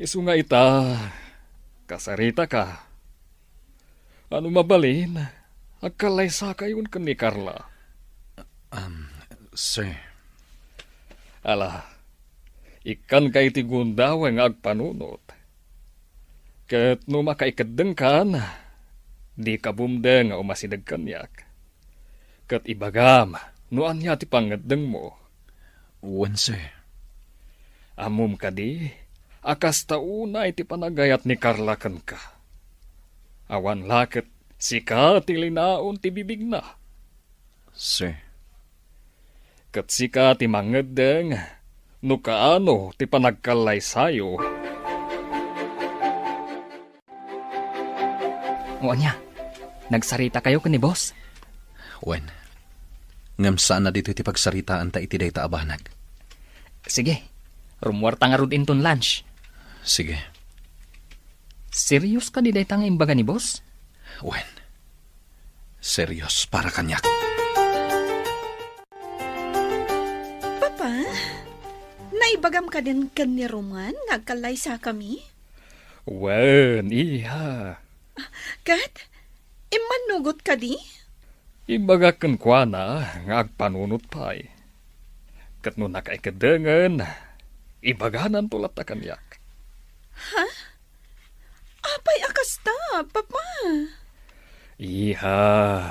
Isu nga ita, kasaritaka. Ano mabalin, agkallaysakayon ken ni Carla. Um, sir. Ala, ikkanka iti gundaway nga agpanunot. Ket no makaikeddengkan, dika bumdeng nga umasideg kaniak. Ket ibagam no ania ti pangngeddengmo. Wen, sir. Ammom kadi a kasta unay ti panagayat ni Carla kenka. Awan la ket sika ti linaon ti bibigna. Sir. Ket sika ti mangngeddeng no kaano ti panagkallaysayo. O ania, nagsaritakayo ken ni boss? Wen. Ngem saan a ditoy ti pagsaritaanta iti dayta a banag. Sige, rummuarta ngarud inton lunch. Sige. Serious kadi dayta nga imbaga ni boss? Wen. Serious para kaniak. Papa, naibagam kadin ken ni Roman nga agkallaysakami? Wen, iha. Ket, immannugot kadi? Imbagak kenkuana nga agpanunot pay. Ket no nakaikedengen, ibagananto latta kaniak. Ha? Apay a kasta, Papa? Iha,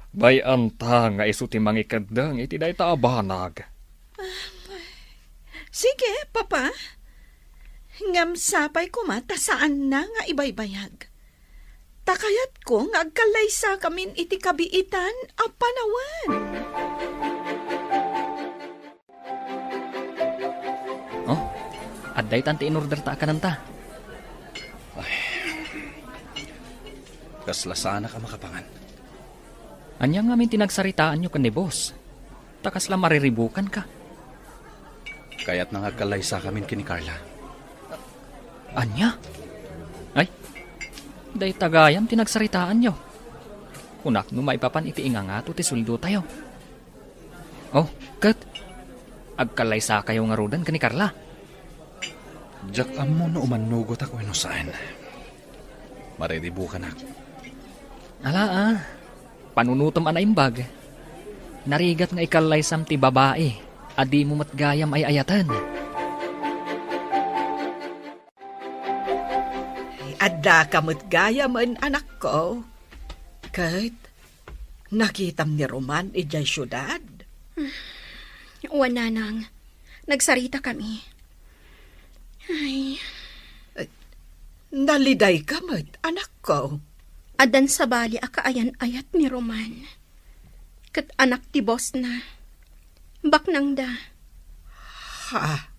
bay-anta nga isu ti mangikeddeng iti dayta a banag. Sige, Papa. Ngem sapay koma ta saanna nga ibaybayag. Ta kayatko nga agkallaysakamin iti kabiitan a panawen. Oh, adda itan ti in-order ta a kananta. Ay. Kasla saanak a makapangan. Ania ngamin ti nagsaritaanyo ken ni boss? Ta kasla mariribukanka. Kayatna nga agkallaysakamin ken ni Carla. Ania? Ay, dayta gayam ti nagsaritaanyo. Kunak no maipapan iti ingangato ti sueldotayo. Oh, ket agkallaysakayo ngaruden ken ni Carla? Diak ammo no umannugotak wenno saan. Mariribukanak. Ala, ah. Panunotem a naimbag. Narigat nga ikallaysam ti babai a dimo met gayam ay-ayaten. Addaka met gayamen, anakko. Ket nakitam ni Roman idiay siudad? Wen, nanang. Nagsaritakami. Ay. Eh, nalidayka met, anakko. Addan sabali a kaayan-ayat ni Roman. Ket anak ti bossna. Baknangda. Ha?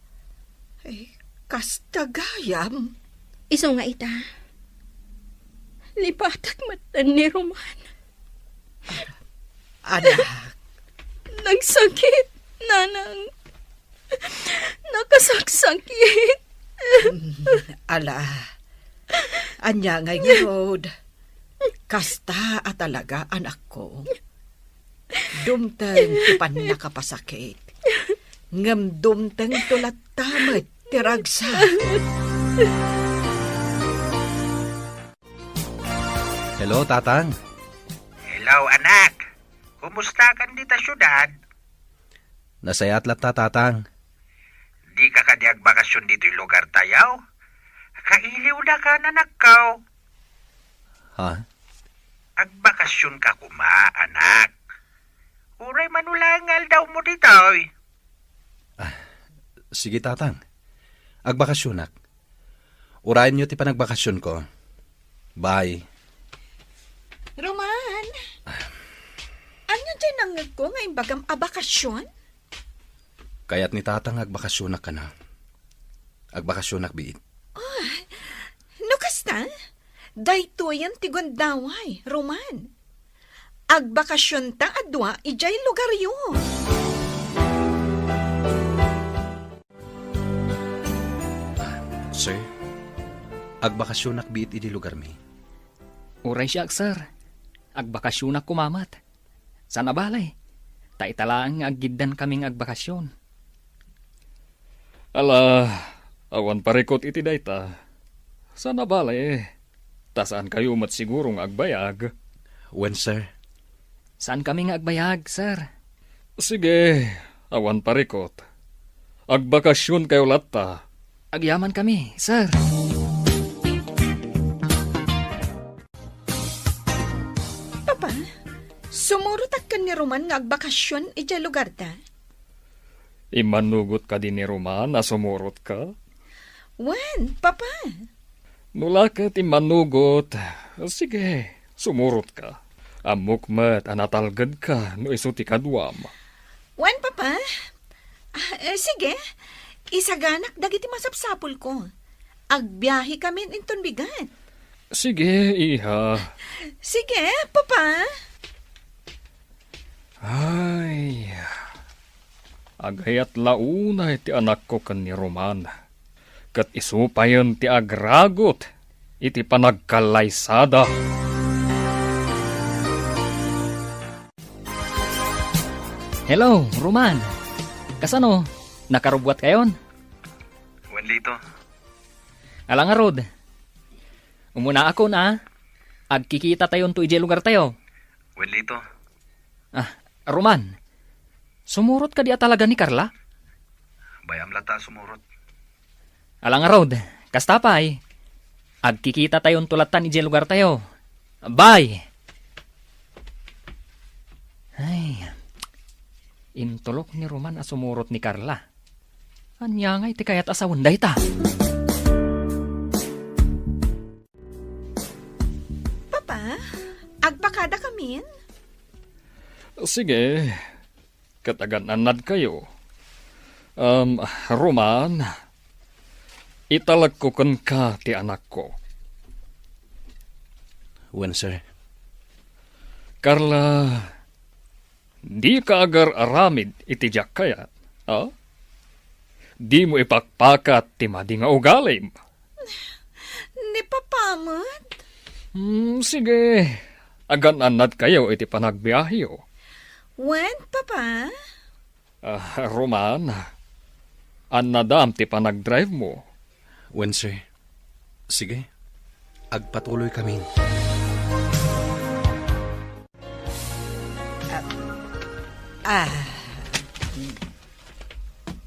Eh, kasta gayam? Isu nga ita. Lipatek met ni Roman. Anak. Nagsakit, nanang. Nakasaksakit. Ala. Ania ngay ngarud? Kasta a talaga, anakko. Dumteng ti pannakapasakit. Ngem dumtengto latta met ti ragsak. Hello, Tatang. Hello, anak. Kumusta kan dita siudad? Nasayaat latta, Tatang. Dika kadi agbakasyon ditoy lugar tayo? Kailiwda ka, anakko. Ha? Agbakasyon ka koma, anak. Uray mano laeng nga aldaw mo ditoy. Ah, sige, Tatang. Agbakasyonak. Urayenyo ti panagbakasyonko. Bye. Roman, ania diay nangngegko nga imbagam a bakasyon? Kayat ni Tatang nga agbakasyonak kana. Agbakasyonak biit. Ah, no kasta, daytoyen ti gundaway, Roman. Agbakasyonta a dua idiay lugaryo. Sir, agbakasyonak biit idi lugarmi. Uray siak, sir. Agbakasyonak koma met. Saan a bale, ta ita laeng nga aggiddankami nga agbakasyon. Ala, awan parikut iti dayta. Saan a bale, ta saankayo met siguro nga agbayag. Wen, sir. Saankami nga agbayag, sir. Sige, awan parikut. Agbakasyonkayo latta. Agyamankami, sir. Papa, sumurotak ken ni Roman nga agbakasyon idiay lugarta? Immanugot kadi ni Roman a sumurotka? Wen, Papa. No la ket immanugot, sige, sumurotka. Ammok met a natalgedka no isu ti kaduam. Wen, Papa. Ah, eh, sige. Isaganak dagiti masapsapulko. Agbiahekamin inton bigat. Sige, iha. Sige, Papa. Ay, agayat la unay ti anakko ken ni Roman. Ket isu payen ti agragot iti panagkallaysada. Hello, Roman. Kasano? Nakarubbuatkayon? Wen, Lito. Ala ngarud. Umunaakon a. Agkikitatayonto idiay lugartayo. Wen, Lito. Ah, Roman. Sumurot kadi a talaga ni Carla? Bay-am latta a sumurot. Ala ngarud, kasta pay. Agkikitatayonto lattan idiay lugartayo. Bye! Ay, intulok ni Roman a sumurot ni Carla. Ania ngay ti kayat a sawen dayta? Papa, agpakadakamin? Sige, ket agan-annadkayo. Um, Roman, italekko kenka ti anakko. Wen, sir. Carla, dika agar-aramid iti diak kayat, a? Dimo ipakpakat ti madi nga ugalim. Ni Papa met? Hmm, sige. Agan-annadkayo iti panagbiaheyo. Wen, Papa? Ah, Roman, annadam ti panagdrive mo. Wen, sir. Sige, agpatuloykamin. Ah, ah, mm,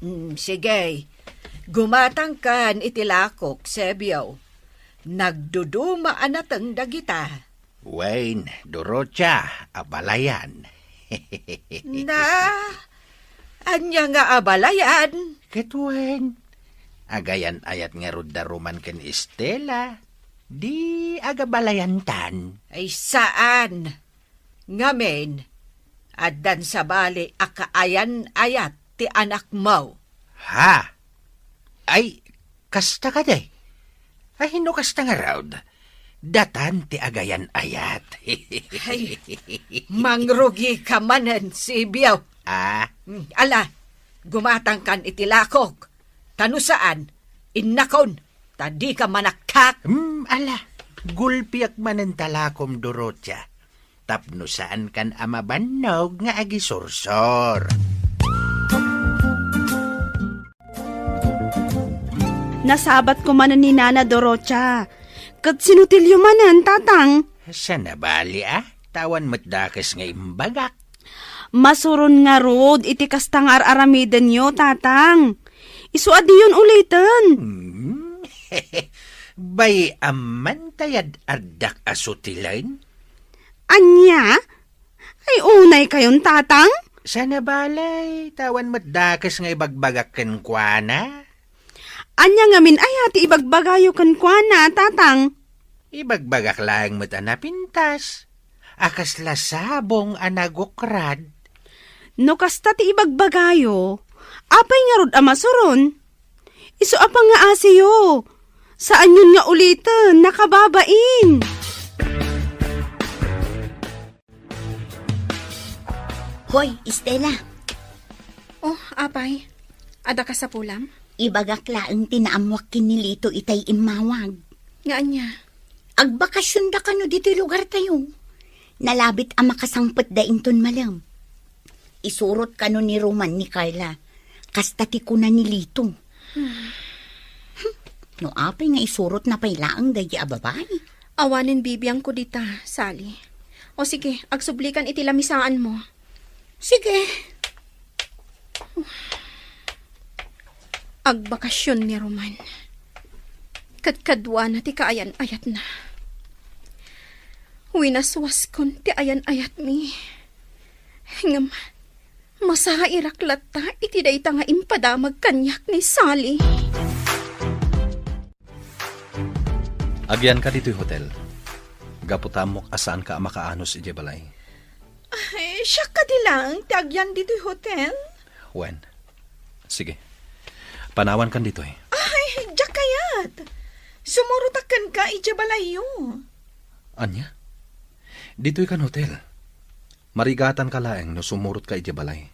mm, sige. Gumatangkan iti lakok, Sebio. Nagduduma a nateng dagita. Wen, Dorotia, abalayan. Na, Ania nga abalayan? Ket wen, agayan-ayat ngarud da Roman ken Estela. Di agabalayantan. Ay, saan. Ngamin, addan sabali a kaayan-ayat ti anakmo. Ha? Ay, kasta kadi? Ay, no kasta ngarud, datan ti agayan-ayat. Ay, mangrugika manen, Sibio. Ah? Hmm, ala, gumatangkan iti lakok. Ta no saan, innakon, ta dika manakkak. Hmm, ala, gulpiak manen ta lakom, Dorotia. Tapno saankan a mabannog nga agisursor. Nasabat ko manen ni Nana Dorotia. Ket sinutilyo manen, Tatang? Saan a bali, a? Ta awan met dakes nga imbagak. Masuron ngarud iti kasta nga ar-aramidenyo, Tatang. Isu a diyon uliten. Hmm? Bay-am man tay ad-addak a sutilen? Ania? Ay, unaykayon, Tatang? Saan a bali, ta awan met dakes nga ibagbagak kenkuana. Ania ngamin aya ti ibagbagayo kenkuana, Tatang? Ibagbagak laeng met a napintas, a kasla sabong a nagukrad. No kasta ti ibagbagayo, apay ngarud a masuron? Isu a pangngaasiyo. Saanyon nga uliten, nakababain. Hoy, Estela. Oh, apay. Adda kasapulam? Ibagak laeng ti naammuak ken ni Lito itay immawag. Nga ania? Agbakasionda kano ditoy lugartayo. Nalabit a makasangpetda inton malem. Isurot kano ni Roman ni Carla. Kasta ti kuna ni Lito. Hmm. No apay nga isurotna pay laeng daydi a babai. Awanen bibiangko dita, Sally. O sige, agsublikan iti lamisaanmo. Sige. Agbakasion ni Roman. Kadkaduana ti kaayan-ayatna. Winaswaskon ti ayan-ayatmi. Ngem, masairak latta iti dayta nga impadamag kaniak ni Sally. Agyanka ditoy hotel. Gapu ta ammok a saanka a makaanus idiay balay. Ay, siak kadi laeng ti agyan ditoy hotel? Wen. Sige. Panawankan ditoy. Ay, diak kayat. Sumurotak kenka idiay balayyo. Ania? Ditoy kan hotel. Marigatanka laeng no sumurotka idiay balay.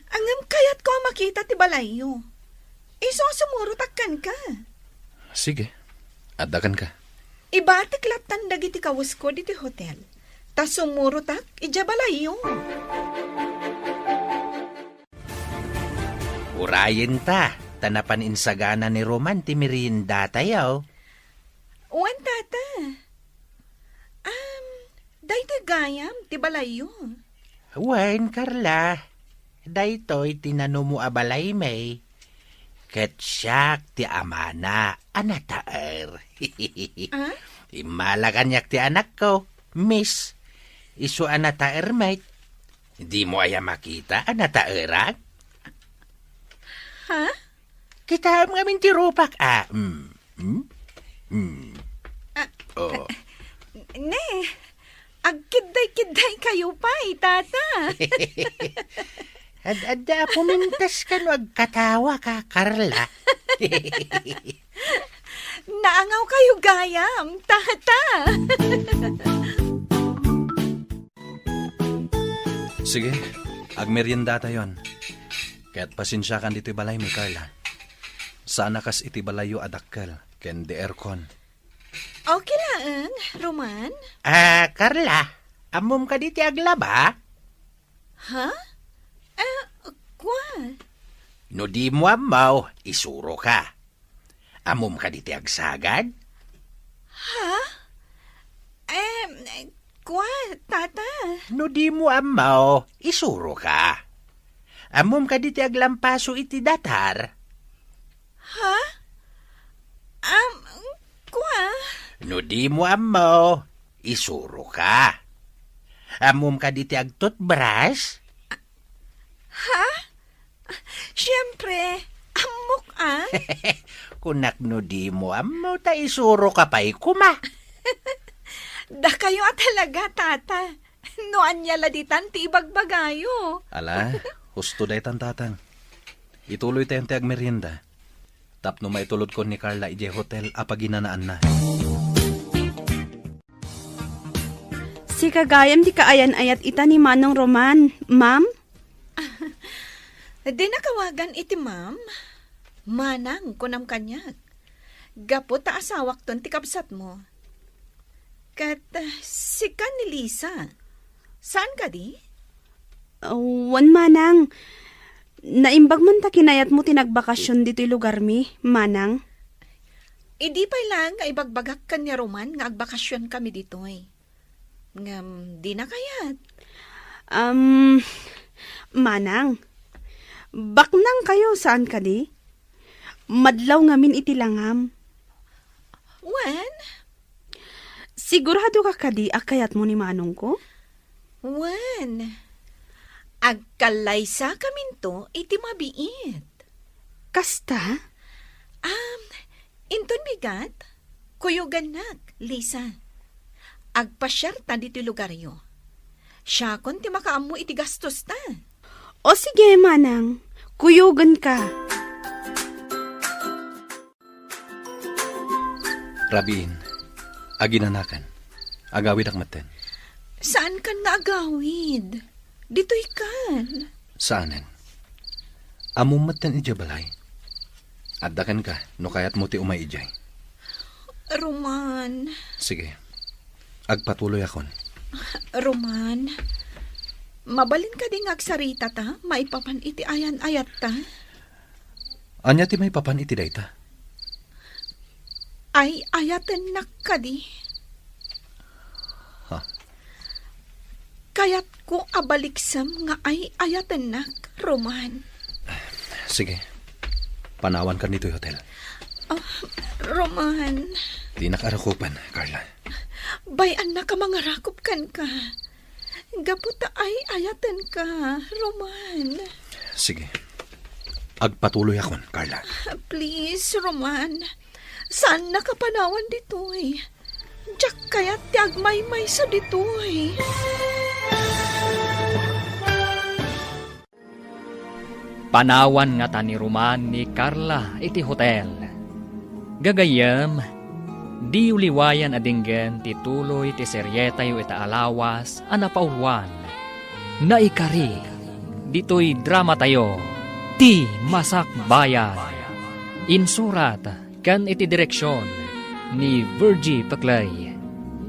Ngem kayatko a makita ti balayyo. Isu a sumurotak kenka. Sige, adda kenka. Ibatek lattan dagiti kawesko ditoy hotel, ta sumurotak idiay balayyo. Urayenta, ta napan insagana ni Roman ti meriendatayo. Wen, Tata. Am, daytoy gayam ti balayyo. Wen, Carla, daytoy ti nanumo a balaymi. Ket siak ti amana a nataer. Ah? Immala kaniak ti anakko, Miss. Isu a nataer met. Dimo aya makita a nataerak? Ha? Kitaem ngamin ti rupak, a. Mm. Mm. Mm. Ah, oh. Ne, agkiddaykiddaykayo pay, Tata. Ad-adda a pumintas kano agkatawaka, Carla. Naangawkayo gayam, Tata. Sige, agmeriendatayon. Ket pasensiakan ditoy balaymi, Carla. Saan a kas iti balayyo a dakkel ken di aircon. Okay laeng, Roman. Ah, Carla, ammom kadi ti aglaba? Ha? Eh, kua? No dimo ammo, isuroka. Ammom kadi ti agsagad? Ha? Eh, kua, Tata? No dimo ammo, isuroka. Ammom kadi ti aglampaso iti datar? Ha? Am, kua? No dimo ammo, isuroka. Ammom kadi ti agtoothbrush? Ha? Pe, ammok, a? Kunak no dimo ammo, ta isuroka pay koma. Dakayo a talaga, Tata. No ania la ditan ti ibagbagayo? Ala, husto daytan, Tatang. Ituloytayon ti agmerienda tapno maitulodkon ni Carla idiay hotel a paginanaanna. Sika gayam ti kaayan-ayat ita ni Manong Roman, ma'am? Dinnak awagan iti ma'am. Manang, kunam kaniak. Gapu ta asawakton ti kabsatmo. Ket, ah, sika ni Lisa. Saan kadi? Wen, Manang. Naimbag man ta kinayatmo ti nagbakasyon ditoy lugarmi, Manang. Idi pay laeng nga ibagbagak ken ni Roman nga agbakasyonkami ditoy. Ngem dina kayat. Am, Manang, baknang kayo, saan kadi? Madlaw ngamin iti langam. Wen? Sigurado ka kadi a kayatmo ni manongko? Wen. Agkallaysakaminto iti mabiit. Kasta? Am, inton bigat, kuyogannak, Lisa. Agpasiarta ditoy lugaryo. Siakon ti makaammo iti gastosta. O sige, Manang. Kuyoganka. Rabiin, aginanakan. Agawidak metten. Saankan nga agawid? Ditoykan. Saanen. Ammom metten idiay balay. Adda kenka no kayatmo ti umay idiay. Roman. Sige. Agpatuloyakon. Roman, mabalin kadi nga agsaritata maipapan iti ayan-ayatta? Ania ti maipapan iti dayta? Ay-ayatennak kadi? Ha? Kayatko a baliksem nga ay-ayatennak, Roman. Sige. Panawankan ditoy hotel. Ah, Roman. Dinak arakupen, Carla. Bay-annak a mangarakop kenka. Gapu ta ay-ayatenka, Roman. Sige. Agpatuloyakon, Carla. Please, Roman. Saannak a panawan ditoy. Diak kayat ti agmaymaysa ditoy. Panawan ngata ni Roman ni Carla iti hotel. Gagayyem, diyo liwayan a denggen ti tuloy ti serietayo ita a lawas a napauluan, Naikari, ditoy dramatayo, Ti Masakbayan. Insurat ken iti direksion ni Virgie Peclay.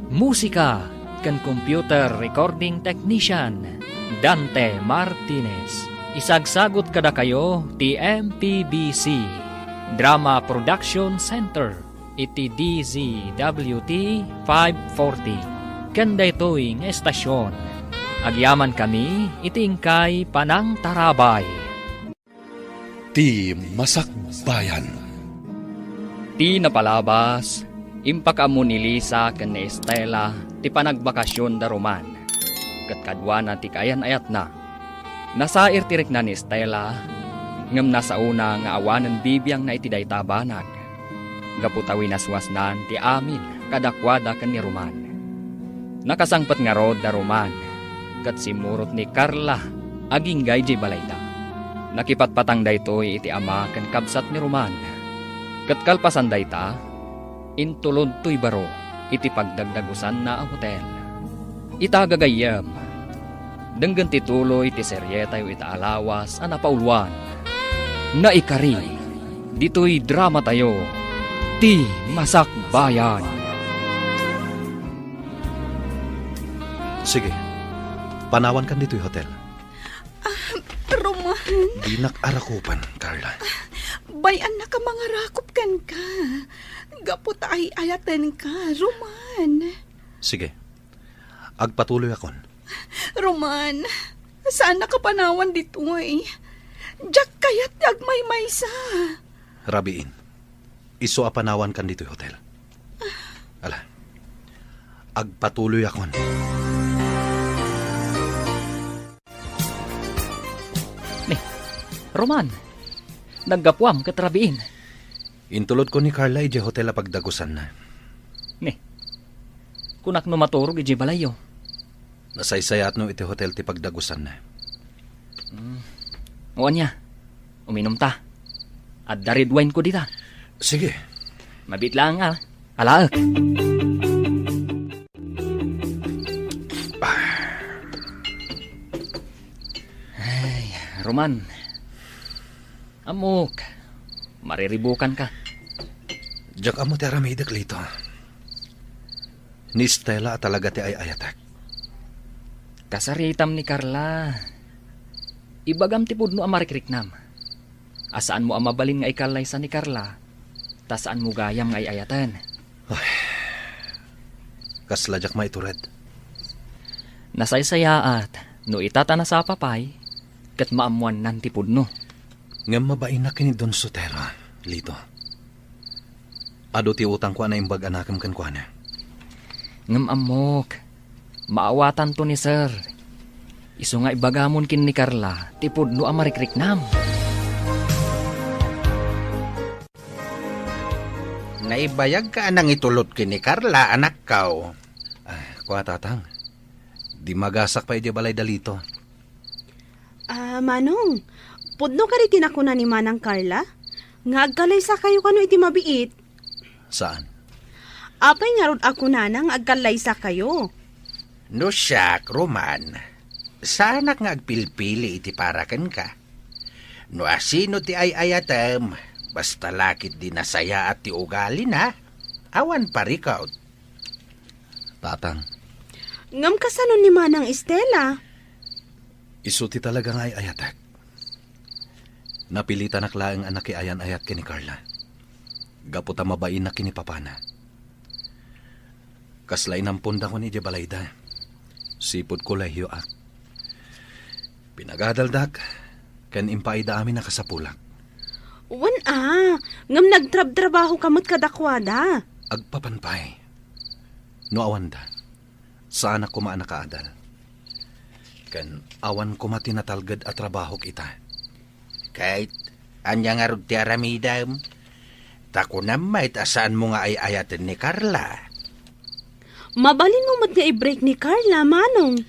Musika ken computer recording technician, Dante Martinez. Isagsagut kadakayo ti M P B C Drama Production Center iti D Z W T five forty. Ken daytoy nga estasion, agyamankami iti inkay panangtarabay. Ti Masakbayan. Ti napalabas, impakaammo ni Lisa ken ni Estela ti panagbakasion da Roman, ket kaduana ti kaayan-ayatna. Nasair ti rikna ni Estela, ngem nasaona nga awanen bibiangna iti dayta a banag, gapu ta winaswasnan ti amin kadakuada ken ni Roman. Nakasangpet ngarud da Roman ket simmurot ni Carla agingga idiay balayda. Nakipatpatang daytoy iti ama ken kabsat ni Roman, ket kalpasan dayta, intulod toy baro iti pagdagdagusanna a hotel. Ita gagayyem, denggen ti tuloy ti serietayo ita a lawas a napauluan, Naikari, ditoy dramatayo, Ti Masakbayan. Sige, panawankan ditoy hotel. Ah, Roman. Dinak arakupan, Carla. Bay-annak a mangarakop kenka. Gapu ta ay-ayatenka, Roman. Sige. Agpatuloyakon. Roman, saannak a panawan ditoy. Diak kayat ti agmaymaysa. Rabiin, isu a panawankan ditoy hotel. Ala, agpatuloyakon. Ni, Roman, Naggapuam ket rabiin. Intulodko ni Carla idiay hotel a pagdagusanna. Ni, kunak no maturog idiay balayyo. Nasaysayaat no iti hotel ti pagdagusanna. Mm. O ania, uminumta. Adda red wine ko dita. Sige. Mabiit laeng a, alaek. Ay, Roman. Ammok, mariribukanka. Diak ammo ti aramidek, Lito. Ni Stella a talaga ti ay-ayatek. Kasaritam ni Carla. Ibagam ti pudno a marikriknam. A saanmo a mabalin nga ikallaysa ni Carla, ta saanmo gayam nga ay-ayaten. Ay, kasla diak maitured. Nasaysayaat no ita ta nasapa pay, ket maammoannan ti pudno. Ngem mabainak ken ni Don Sotero, Lito. Adu ti utangko a naimbag a nakem kenkuana. Ngem ammok, maawatanto ni Sir. Isu nga ibagamon ken ni Carla ti pudno a marikriknam. Naibayagka a nangitulod ken ni Carla, anakko. Ah, kua, Tatang. Dimmagasak pay idiay balay da Lito. Ah, Manong, pudno kadi ti nakuna ni Manang Carla? Nga agkallaysakayo kano iti mabiit? Saan? Apay ngarud a kunana nga agkallaysakayo? No siak, Roman, saanak nga agpilpili iti para kenka. No asino ti ay-ayatem, basta la ketdi nasayaat ti ugalina, awan parikut. Tatang. Ngem kasano ni Manang Estela? Isu ti talaga nga ay-ayatek. Napilitanak laeng a nakiayan-ayat ken ni Carla. Gapu ta mabainak ken ni papana. Kasla inampondakon idiay balayda. Sipud kolehiyoak. Pinagadaldak, ken impaayda amin a kasapulak. Wen a, ngem nagtrabtrabahoka met kadakuada. Agpapan pay. No awanda, saanak koma a nakaadal. Ken awan koma ti natalged a trabahok ita. Ket ania ngarud ti aramidem? Ta kunam met a saanmo nga ay-ayaten ni Carla. Mabalinmo met nga i-break ni Carla, Manong.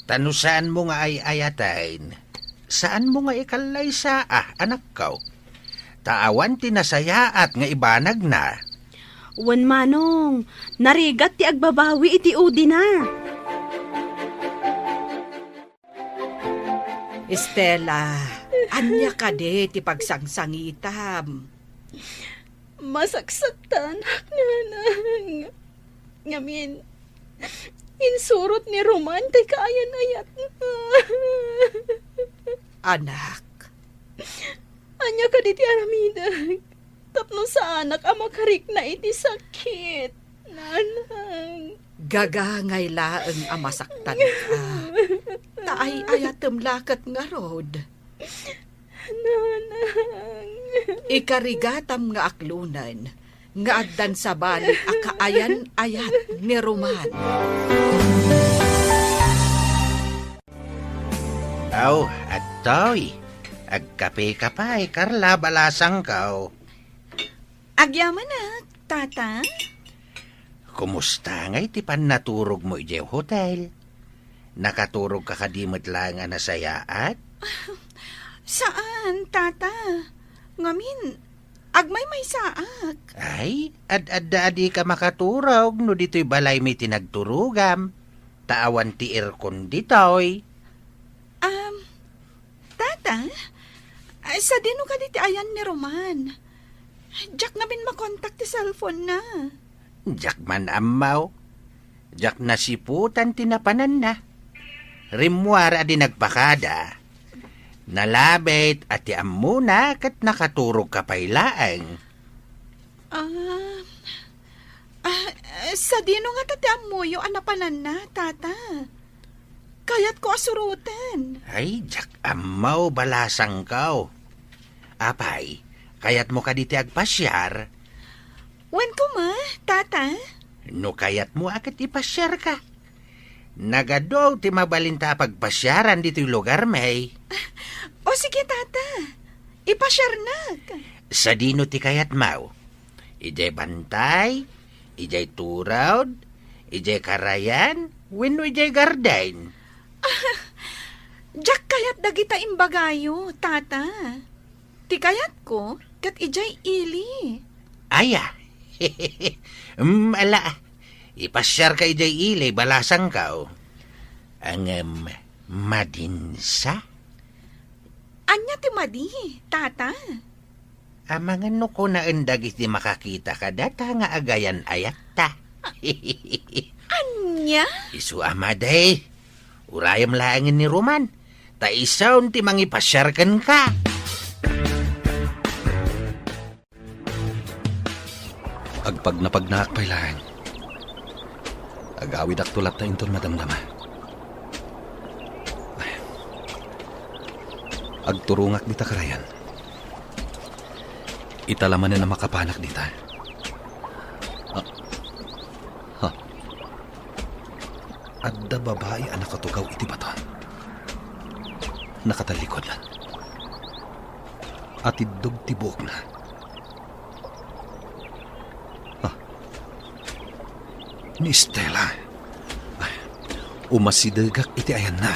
Ta no saanmo nga ay-ayaten, saanmo nga ikallaysa, a, anakko. Ta awan ti nasayaat nga ibanagna. Wen, Manong, narigat ti agbabawi iti udina. Estela, ania kadi ti pagsangsangitam? Masaksaktanak, Nanang. Ngamin, insurot ni Roman ti kaayan-ayatna. Anak. Ania kadi ti aramidek tapno saanak a makarikna iti sakit, Nanang? Gagangay laeng a masaktanka. Ta ay-ayatem la ket ngarud. Nanang. Ikarigatam nga aklonen nga addan sabali a kaayan-ayat ni Roman. Aw, adtoy. Agkapeka pay, Carla, balasangko. Agyamanak, Tata. Kumusta ngay ti pannaturogmo idiay hotel? Nakaturogka kadi met laeng a nasayaat? Saan, Tata. Ngamin, agmaymaysaak. Ay, ad-adda a dika makaturog no ditoy balaymi ti nagturogam. Ta awan ti aircon ditoy. Um, Tata, ay, sadino kadi ti ayan ni Roman? Diak ngamin makontak ti cellphone-na. Diak man ammo. Diak nasiputan ti napananna. Rimmuar a di nagpakada. Nalabit a ti ammona ket nakaturogka pay laeng. Ah, ah, sadino ngata ti ammoyo a napananna, Tata? Kayatko a suroten. Ay, diak ammo, balasangko. Apay, kayatmo kadi ti agpasiar? Wen koma, Tata. No kayatmo a ket ipasiarka. Nagadu ti mabalinta a pagpasiaran ditoy lugarmi. O sige, Tata. Ipasiarnak. Sadino ti kayatmo? Idiay bantay? Idiay turod? Idiay karayan? Wenno idiay garden? Diak kayat dagita imbagayo, Tata. Ti kayatko, ket idiay ili. Aya. Mm, ala. Ipasiarka idiay ili, balasangko. Ngem, madinsa? Ania ti madi, Tata? Amangan no kunaen dagiti makakita kadata nga agayan-ayatta. Ania? Isu a madi. Urayem laengen ni Roman, ta isun ti mangipasiar kenka. Agpagnapagnaak pay laeng. Agawidakto latta inton madamdama. Ay. Agturongak dita karayan. Ita la manen a makapanak dita. Ah. Ha. Adda babai a nakatugaw iti bato. Nakatallikod. Atiddog ti buokna. Ah. Ni Stella. Ay, umasidegak iti ayanna.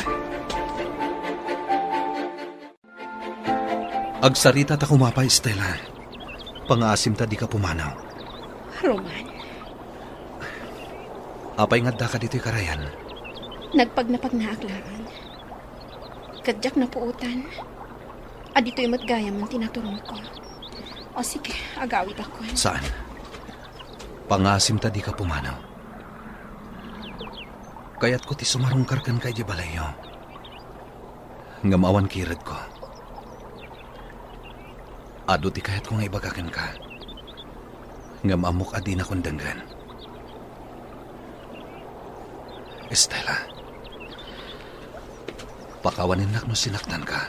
Agsarita ta kumapay, Stella. Pangaasim ta dika pumanaw. Roman. Apay nga addaka ditoy karayan? Nagpagnapagnaak laeng. Ket diak napuotan a ditoy met gayamen ti naturongko. O sige, agawidakon. Saan? Pangaasim ta dika pumanaw. Kayatko ti sumarungkar kenka idiay balayyo. Ngem awan kiredko. Adu ti kayatko nga ibaga kenka. Ngem ammok a dinakon denggen. Stella, pakawanennak no sinaktanka.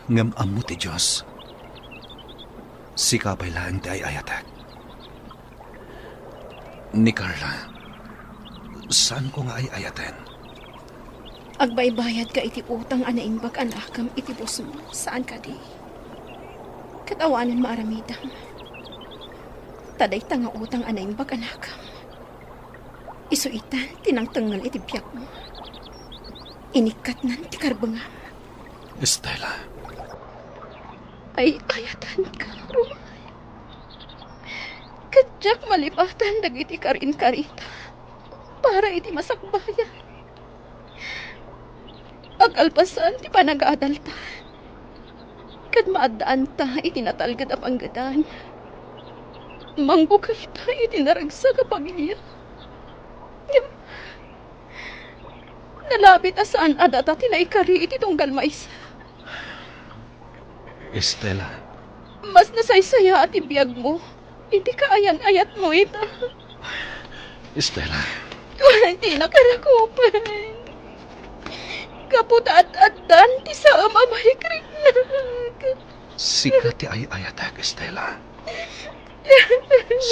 Ngem ammo ti Dios, sika pay laeng ti ay-ayatek. Ni Carla, saanko nga ay-ayaten. Agbaybayadka iti utang a naimbag a nakem iti busmo, saan kadi? Ket awanen maaramidem. Ta dayta nga utang a naimbag a nakem, isu itan ti nangtengngel iti biagmo. Inikkatnan ti karbengam. Stella. Ay-ayatenka, Roman. Ket diak malipatan dagiti karinkarita para iti masakbayan. Akalpasan ti panagadalta, ket maaddaanta iti natalged a panggedan. Mangbukelta iti naragsak a pamilya. Ngem nalabit a saan a data ti naikari iti tunggal maysa. Stella. Mas nasaysayaat ti biagmo iti kaayan-ayatmo ita. Stella. Dinak rakupen. Gapu ta ad-addan ti saem a maikriknak. Sika ti ay-ayatek, Stella.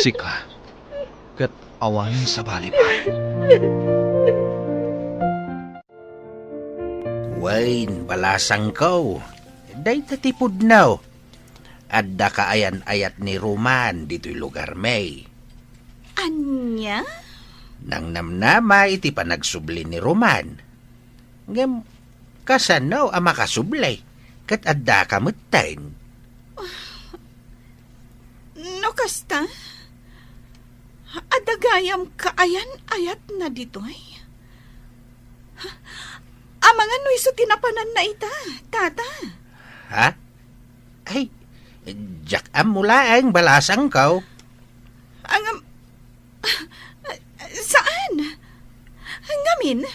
Sika. Ket awan sabali pay. Wen, balasangko, dayta ti pudno. Adda kaayan-ayat ni Roman ditoy lugarmi. Ania? Nangnamnama iti panagsubli ni Roman. Ngem, kasano a makasubli ket addaka metten? No kasta, adda gayam kaayan-ayatna ditoy. Amangan no isu ti napananna ita, Tata. Ha? Ay, diak ammo laeng, balasangko. Ngem, saan? Ngamin,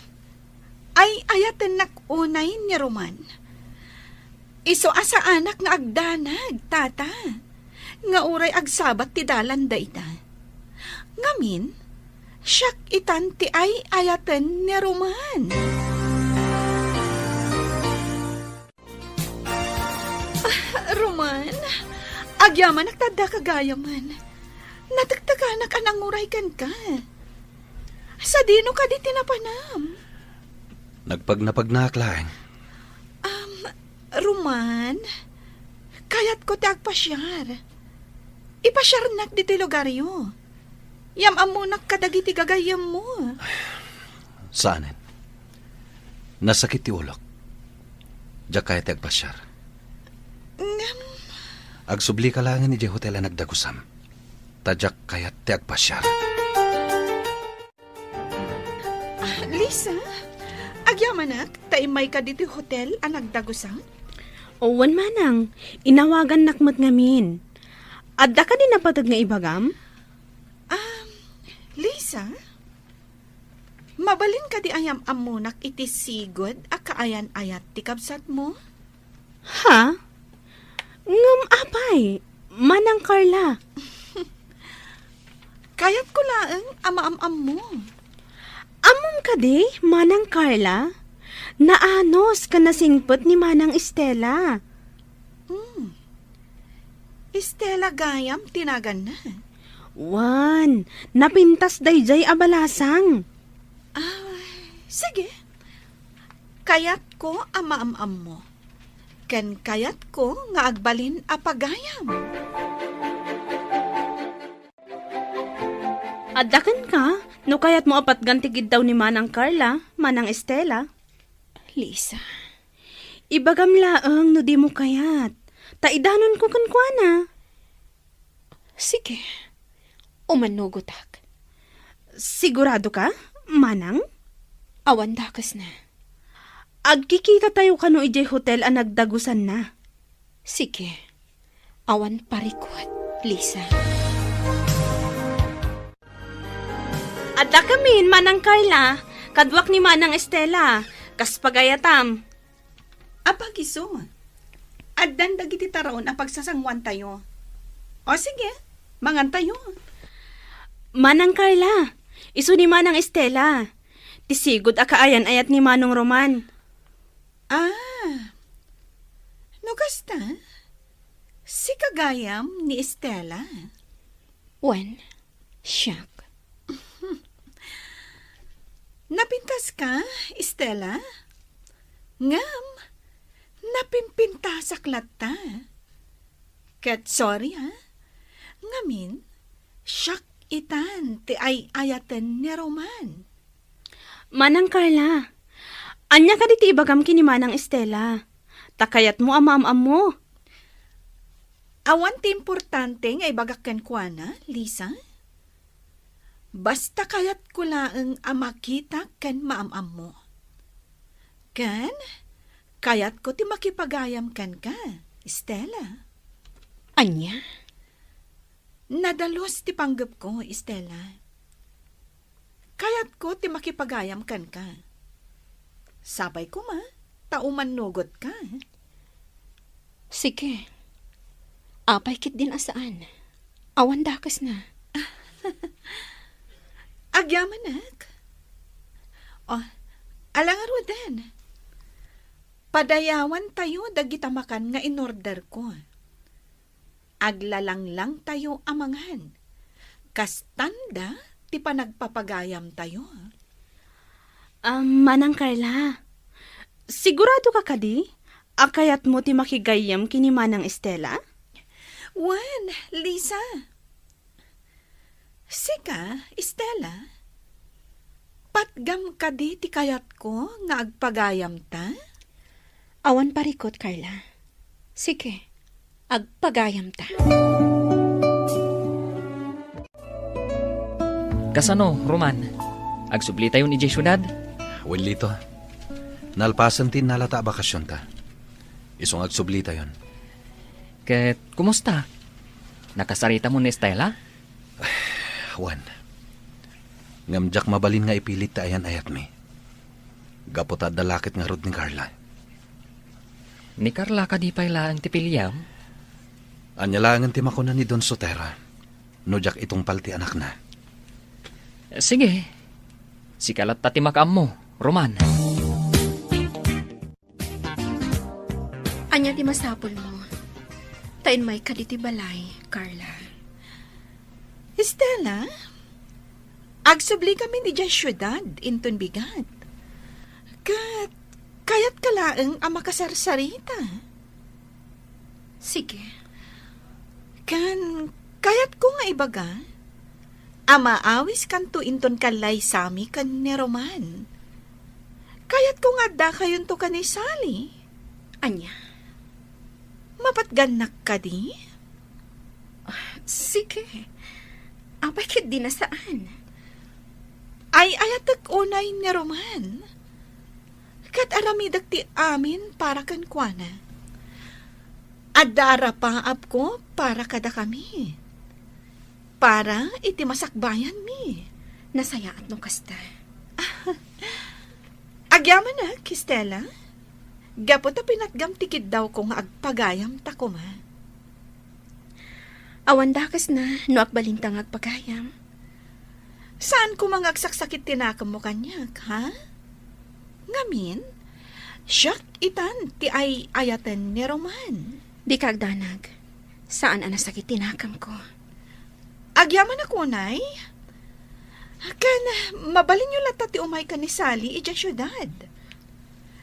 ay-ayatennak unay ni Roman. Isu a saanak nga agdanag, Tata, nga uray agsabat ti dalan dayta. Ngamin, siak itan ti ay-ayaten ni Roman. Ah, Roman, agyamanak ta addaka gayamen. Natektekanak a nanguray kenka. Sadino kadi ti napanam? Nagpagnapagnaak laeng. Um, Roman, kayatko ti agpasiar. Ipasiarnak ditoy lugaryo. Yam-ammonak kadagiti gagayyemmo. Saanen. Nasakit ti ulok. Diak kayat ti agpasiar. Ngem, agsublika laengen idiay hotel a nagdagusam. Ta diak kayat ti agpasiar. Ah, Lisa, agyamanak ta immayka ditoy hotel a nagdagusam? Wen, manang, inawagannak met ngamin. Adda kadi napateg nga ibagam? Ah, Lisa, mabalin kadi a yam-ammonak iti sigud a kaayan-ayat ti kabsatmo? Ha? Ngem apay, Manang Carla? Kayatko laeng a maam-ammo. Ammom kadi, Manang Carla? Naanus ken nasingpet ni Manang Estela. Hmm. Estela gayam ti naganna. Wen, napintas daydiay a balasang. Ah, sige. Kayatko a maam-ammo. Ken kayatko nga agbalin a pagayam. Adda kenka, no kayatmo a patgan ti giddaw ni Manang Carla, Manang Estela. Lisa. Ibagam laeng no dimo kayat. Ta idanonko kenkuana. Sige. Umannugotak. Sigurado ka, Manang? Awan dakesna. Agkikita tayo kano idiay hotel a nagdagusanna. Sige. Awan parikut, Lisa. Adda kamin, Manang Carla, kaduak ni Manang Estela, kas pagayatam. Apagiso, addan dagiti taraon a pagsasanguantayo. O sige, mangantayo. Manang Carla, isu ni Manang Estela. Ti sigud a kaayan-ayat ni Manong Roman. Ah, no kasta, sika gayam ni Estela? Wen, siak. Napintaska, Estela? Ngem, napimpintasak latta. Ket sorry, a. Ngamin, siak itan ti ay-ayaten ni Roman. Manang Carla, ania kadi ti ibagam ken ni Manang Estela? Ta kayatmo a maam-ammo. Awan ti importante nga ibagak kenkuana, Lisa. Basta kayatko laeng a makitak ken maam-ammo. Ken, kayatko ti makipagayam kenka, Estela. Ania? Nadalus ti panggepko, Estela. Kayatko ti makipagayam kenka. Sapay koma, ta umannugotka. Sige. Apay ketdin a saan? Awan dakesna. Agyamanak. O, ala ngaruden. Padayawantayo dagita makan nga inorderko. Aglalanglangtayo a mangan. Kastanda ti panagpapagayamtayo. Ah, Manang Carla, sigurado ka kadi a kayatmo ti makigayyem ken ni Manang Estela? Wen, Lisa. Sika, Estela, patgam kadi ti kayatko nga agpagayamta? Awan parikut, Carla. Sige, agpagayamta. Kasano, Roman? Agsublitayon idiay siudad? Wen, Lito. Nalpasen ti innalata a bakasionta. Isu nga agsublitayon. Ket, kumusta? Nakasaritamon ni Estela? Wen. Ngem diak mabalin nga ipilit ti ayan-ayatmi. Gapu ta adda la ket ngarud ni Carla. Ni Carla kadi pay laeng ti piliam? Ania laengen ti makuna ni Don Sotero no diak itungpal ti anakna? Sige. Sika latta ti makaammo, Roman. Ania ti masapulmo? Ta immayka ditoy balay, Carla. Estela, agsubli kami idiay siudad inton bigat. Ket Kayatka laeng a makasarsarita. Sige. Ken kayatko nga ibaga a maawiskanto inton kallaysami ken ni Roman. Kayatko nga addakayonto ken ni Sally. Ania? Mapatgannak kadi? Ah, sige. Apay ket di na saan? Ay-ayatek unay ni Roman. Ket aramidek ti amin para kenkuana. Adda arapaapko para kadakami. Para iti masakbayanmi. Nasayaat no kasta. Agyamanak, Estela. Gapu ta pinatgam ti kiddawko nga agpagayamta koma. Awan dakesna no agbalinta nga agpagayam. Saan koma nga agsaksakit ti nakemmo kaniak, ha? Ngamin, siak itan ti ay-ayaten ni Roman. Dika agdanag. Saan a nasakit ti nakemko. Agyamanak unay? Ken mabalinyo latta ti umay ken ni Sally idiay siudad.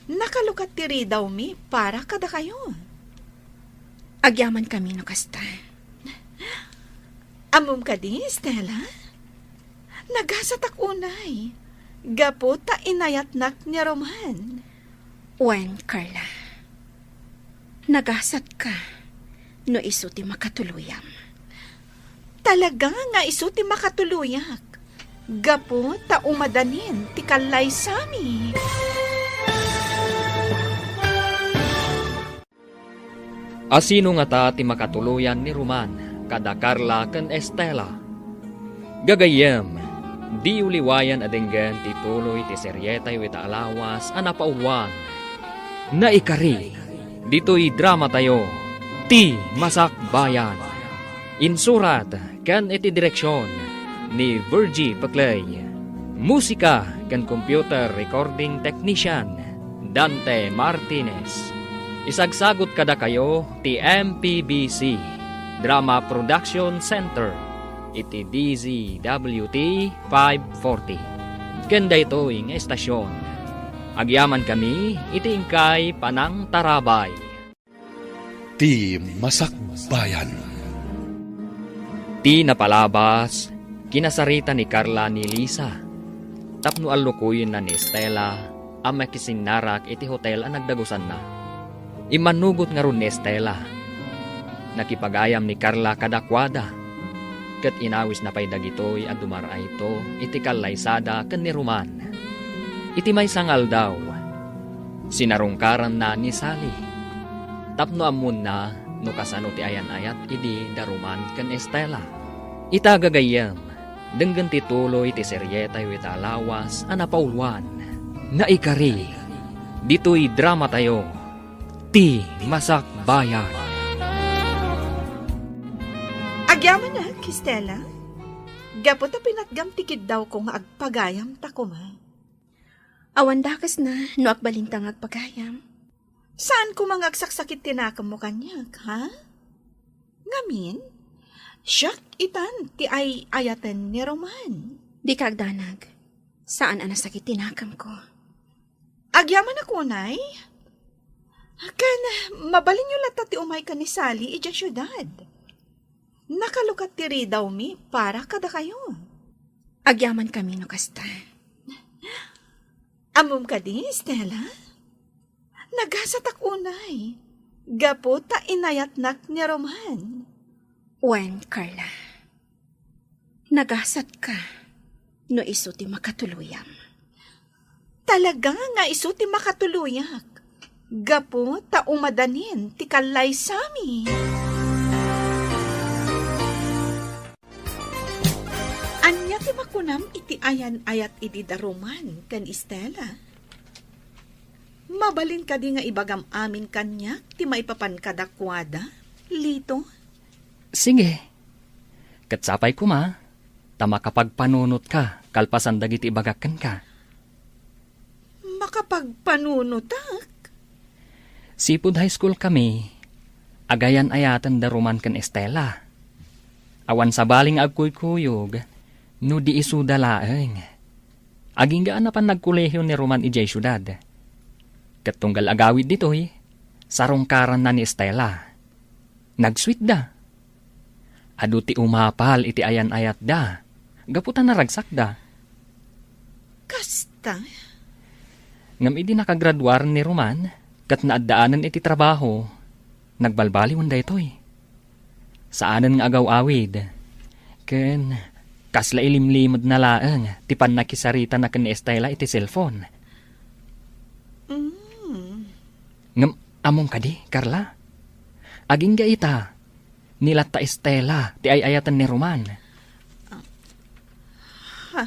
Nakalukat ti ridawmi para kadakayo. Agyamankami no kasta. Ammom kadi, Estela? Nagasatak unay, gapu ta inayatnak ni Roman. Wen, Carla. Nagasatka no isu ti makatuluyam. Talaga nga isu ti makatuloyak, gapu ta umadanin ti kallaysami. A sino ngata ti makatuloyan ni Roman kada Carla ken Estela? Gagayyem, diyo liwayan a denggen ti tuloy ti serietayo ita a lawas a napauluan. Naikari, ditoy dramatayo, Ti Masakbayan. Insurat ken iti direksion ni Virgie Peclay. Musika ken computer recording technician, Dante Martinez. Isagsagut kadakayo ti M P B C Drama Production Center iti D Z W T five forty. Ken daytoy nga estasion, agyamankami iti inkay panangtarabay. Ti Masakbayan. Ti napalabas, kinasarita ni Carla ni Lisa tapno allukoyenna ni Estela a makisinnarak iti hotel a nagdagusanna. Immannugot ngarud ni Estela. Nakipagayam ni Carla kadakuada, ket inawisna pay dagitoy a dumar-ayto iti kallaysada ken ni Roman. Iti maysa nga aldaw, sinarungkaranna ni Sally tapno ammonna no kasano ti ayan-ayat idi da Roman ken Estela. Ita gagayyem, denggen ti tuloy ti serietayo ita a lawas a napauluan. Naikari, ditoy dramatayo, Ti Masakbayan. Agyamanak, Estela. Gapu ta pinatgam ti kiddawko nga agpagayamta koma. Awan dakesna no agbalinta nga agpagayam. Saan koma nga agsaksakit ti nakemmo kaniak, ha? Ngamin, siak itan ti ay-ayaten ni Roman. Dika agdanag. Saan a nasakit ti nakemko. Agyamanak unay? Ken, mabalinyo latta ti umay ken ni Sally idiay siudad. Nakalukat ti ridawmi para kadakayo. Agyamankami no kasta. Ammom kadi, Estela? Nagasatak unay, gapu ta inayatnak ni Roman. Wen, Carla. Nagasatka no isu ti makatuluyam. Talaga nga isu ti makatuloyak, gapu ta umadanin ti kallaysami. Ania ti makunam iti ayan-ayat idi da Roman ken Estela? Mabalin kadi nga ibagam amin kaniak ti maipapan kadakuada, Lito? Sige. Ket sapay koma ta makapagpanunotka kalpasan dagiti ibagak kenka. Makapagpanunotak? Sipud high school kami, agayan-ayaten da Roman ken Estela. Awan sabali nga agkuykuyog no di isuda laeng. Agingga a napan nagkolehiyo ni Roman idiay siudad. Ket tunggal agawid ditoy, sarungkaranna ni Estela. Nagsuitda. Adu ti umapal iti ayan-ayatda, gapu ta naragsakda. Kasta? Ngem idi nakagraduaren ni Roman ket naaddaanen iti trabaho, nagbalbaliwen daytoy. Saanen nga agaw-awid. Ken kasla ilimlimedna laeng ti pannakisaritana ken ni Estela iti cellphone. Mm. Ngem ammom kadi, Carla? Agingga ita, ni latta Estela ti ay-ayaten ni Roman. Ha?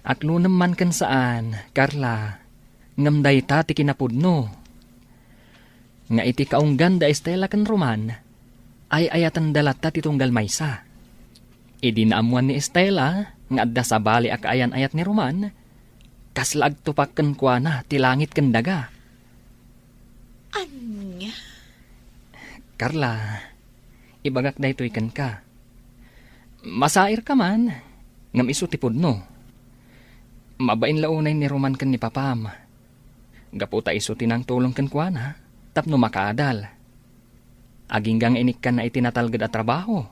Aklunem man ken saan, Carla, ngem dayta ti kinapudno. Nga iti kaunggan da Estela ken Roman, ay-ayatenda latta ti tunggal maysa. Idi naammuan ni Estela nga adda sabali a kaayan-ayat ni Roman, kasla agtupak kenkuana ti langit ken daga. Ania? Carla, ibagak daytoy kenka. Masairka man, ngem isu ti pudno. Mabain la unay ni Roman ken ni Papam. Gapu ta isu ti nangtulong kenkuana tapno makaadal. Agingga nga inikkanna iti natalged a trabaho.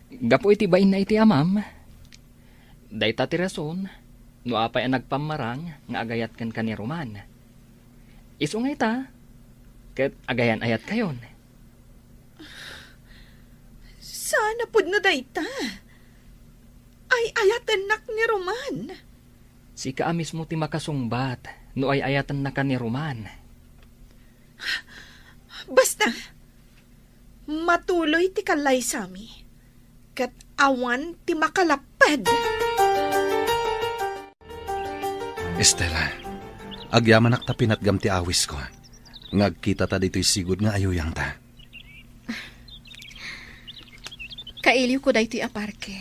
Gapu iti bainna iti amam, dayta ti rason no apay a nagpammarang nga agayat kenka ni Roman. Isu nga ita, ket agayan-ayatkayon. Saan a pudno dayta? Ay-ayatennak ni Roman. Sika a mismo ti makasungbat no ay-ayatennaka ni Roman. Basta, matuloy ti kallaysami, ket awan ti makalapped. Estela, agyamanak ta pinatgam ti awisko, nga agkitata ditoy sigud nga ayuyangta. Kailiwko daytoy a parke.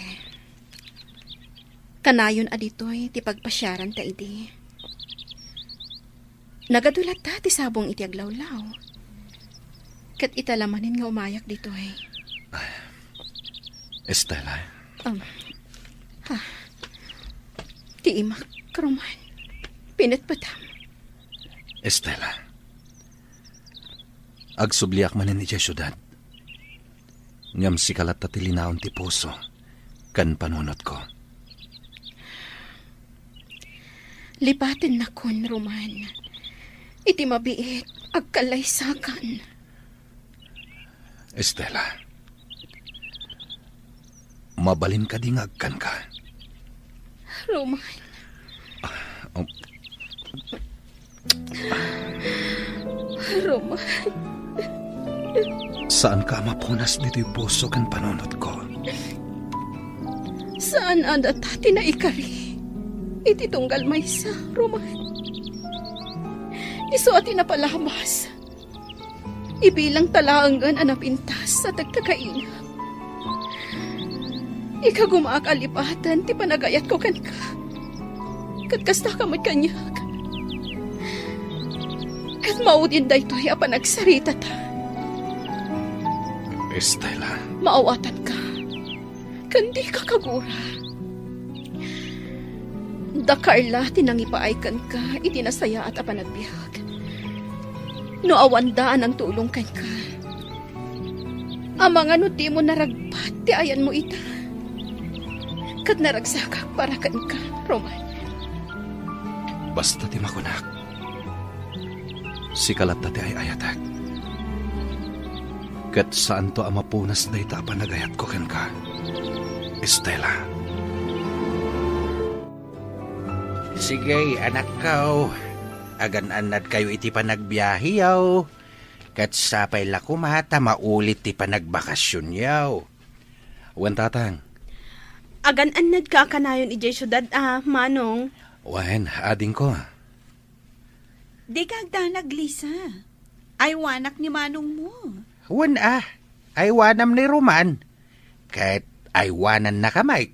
Kanayon a ditoy ti pagpasiaranta idi. Nagadu latta ti sabong iti aglawlaw. Ket ita la manen nga umayak ditoy. Estela? Um, ah, ti imak, Roman. Pinetpetam. Estela, agsubliak manen idiay siudad. Ngem sika latta ti linaon ti puso ken panunotko. Lipatennakon, Roman. Iti mabiit, agkallaysakan. Estela, mabalin kadi nga agkanka? Roman. Ah, um, Roman. Saanka a mapunas ditoy puso ken panunotko. Saan a data ti naikari iti tunggal maysa, Roman. Isu a ti napalabas. Ibilangta laengen a napintas a tagtagainak. Ikagumaak a lipaten ti panagayatko kenka. Ket kastaka met kaniak. Ket maudin daytoy a panagsaritata. Estela. Maawatanka. Ken dika kagura. Da Carla ti nangipaay kenka iti nasayaat a panagbiag. No awanda a nangtulong kenka, amangan no dimo naragpat ti ayanmo ita. Ket naragsakak para kenka, Roman. Basta ti makunak. Sika latta ti ay-ayatek. Ket saanto a mapunas dayta a panagayatko kenka, Estela. Sige, anakko. Agan-annadkayo iti panagbiaheyo. Ket sapay la koma ta maulit ti panagbakasionyo. Wen, Tatang. Agan-annadka a kanayon idiay siudad a, Manong? Wen, adingko. Dika agdanag, Lisa. Aywanak ni manongmo. Wen a, aywanam ni Roman. Ket aywanannaka met.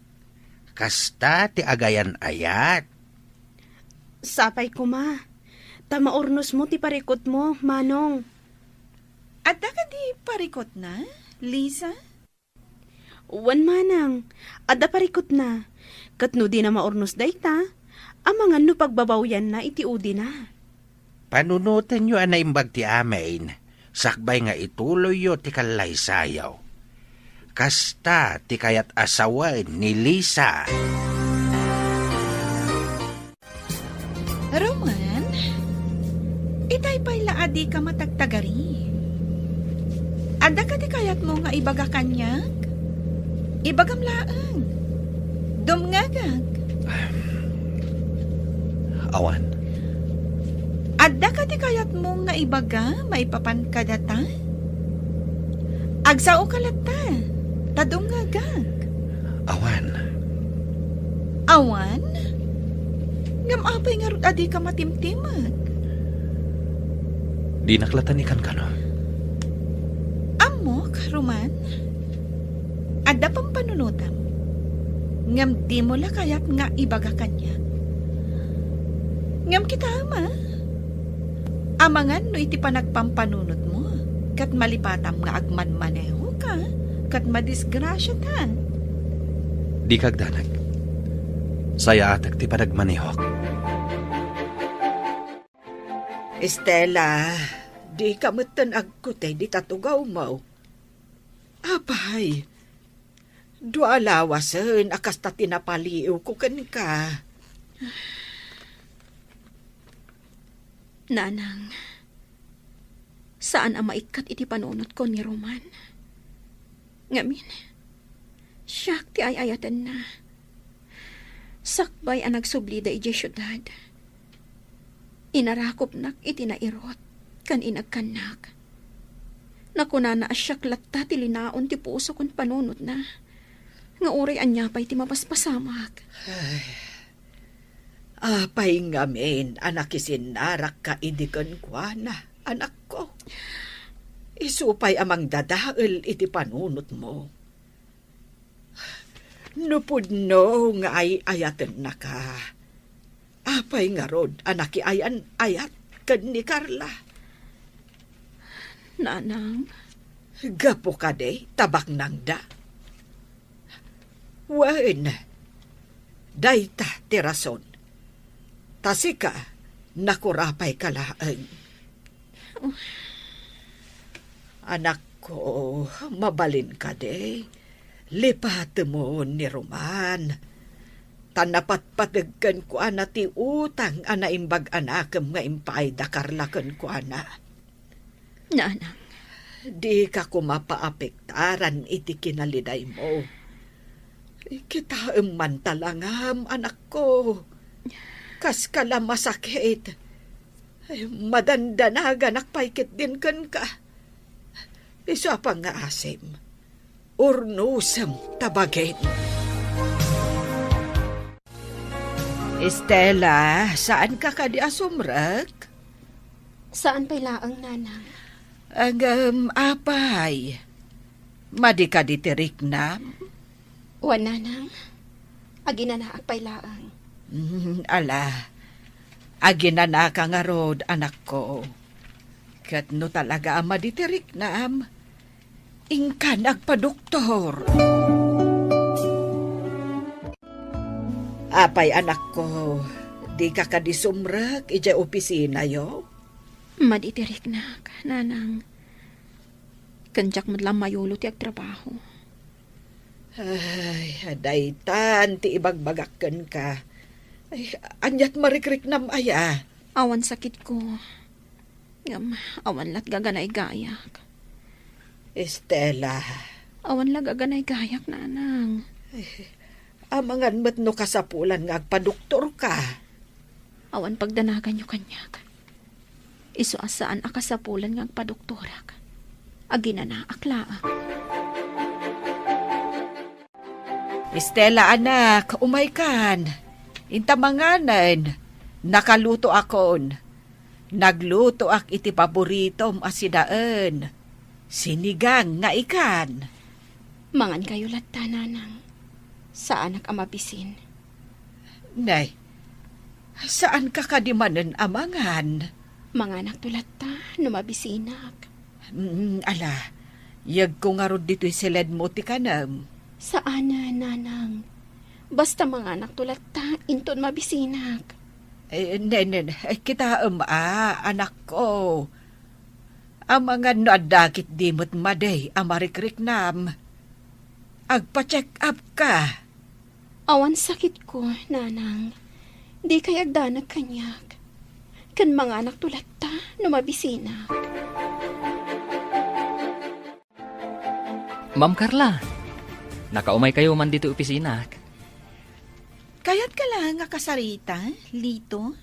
Kasta ti agayan-ayat. Sapay koma. Ta maurnosmo ti parikutmo, Manong. Adda kadi parikutna, Lisa? Wen, Manang, adda parikutna. Ket no dina maurnos dayta, amangan no pagbabawyanna iti udina. Panunotenyo a naimbag ti amin, sakbay nga ituloyyo ti kallaysayo. Kasta ti kayat a sawen ni Lisa. Roman, itay pay la a dika matagtagari. Adda kadi kayatmo nga ibaga kaniak? Ibagam laeng. Dumngegak. Awan. Adda kadi kayatmo nga ibaga maipapan kadata? Agsaoka latta, ta dumngegak. Awan. Awan? Ngem apay ngarud a dika matimtimag? Dinak latta ni kankano. Ammok, Roman. Adda pampanunotam. Ngem dimo la kayat nga ibaga kaniak. Ngem kitaem a, amangan no iti panagpampanunotmo, ket malipatam nga agmanmanehoka, ket madisgrasiatan. Dika agdanag. Sayaatek ti panagmanehok. Estela, dika metten agkutay dita tugawmo. Apay, dua a lawasen a kasta ti napaliiwko kenka. Nanang, saan a maikkat iti panunotko ni Roman. Ngamin, siak ti ay-ayatenna. Sakbay a nagsublida idiay siudad, inarakupnak iti nairut ken inagkannak. Nakunana a siak latta ti linaon ti puso ken panunotna, nga uray ania pay ti mapaspasamak. Ay, apay ngamin a nakisinnarakka idi kenkuana, anakko? Isu pay a mangdadael iti panunotmo. No pudno nga ay-ayatennaka, apay ngarud a nakiayan-ayat ken ni Carla? Nanang. Gapu kadi ta baknangda? Wen, dayta ti rason. Ta sika, nakurapayka laeng. Anakko, mabalin kadi, lipatemon ni Roman. Ta napatpateg kenkuana ti utang a naimbag a nakem nga impaay da Carla kenkuana. Nanang. Dika koma paapektaran iti kinalidaymo. Kitaem man talangam, anakko. Kaska la masakit. Ay, madandanaganak pay ketdin kenka. Isu a pangngaasim, urnosem ta bagen. Estela, saanka kadi a sumrek? Saan pay laeng, Nanang. Ngem, apay, madi kadi ti riknam? Wen, Nanang. Aginanaak pay laeng. Mm, ala, aginanaka ngarud, anakko. Ket no talaga a madi ti riknam, inkan agpadoktor. Apay, anakko, dika kadi sumrek idiay opisinayo? Madi ti riknak, Nanang. Ken diak met la mayulo ti agtrabaho. Ay, daytan ti ibagbagak kenka. Ay, aniat marikriknam aya? Awan sakitko. Ngem, awan lat gaganaygayak. Estela. Awan la gaganaygayak, Nanang. Ay, amangan met no kasapulan nga agpadoktorka. Awan pagdanaganyo kaniak. Isu a saan a kasapulan nga agpadoktorak. Aginanaak laeng. Estela, anak, umaykan. Inta manganen. Nakalutoakon. Naglutoak iti paboritom a sinaen. Sinigang nga ikan. Mangankayo latta, Nanang. Saanak a mabisin. Nay, saanka kadi manen a mangan? Manganakto latta no mabisinak. Mm, ala, yegko ngarud ditoy siledmo ti kanem. Saanen, Nanang. Basta manganakto latta inton mabisinak. Eh, ne, ne, ne, kitaem a, anakko. Amangan no adda ketdi met madi a marikriknam. Agpa-check up ka. Awan sakitko, nanang. Dikay agdanag kaniak. Ken manganakto latta no mabisinak. Ma'am Carla, nakaumaykayo man ditoy opisinak. Kayatka la nga kasarita, Lito?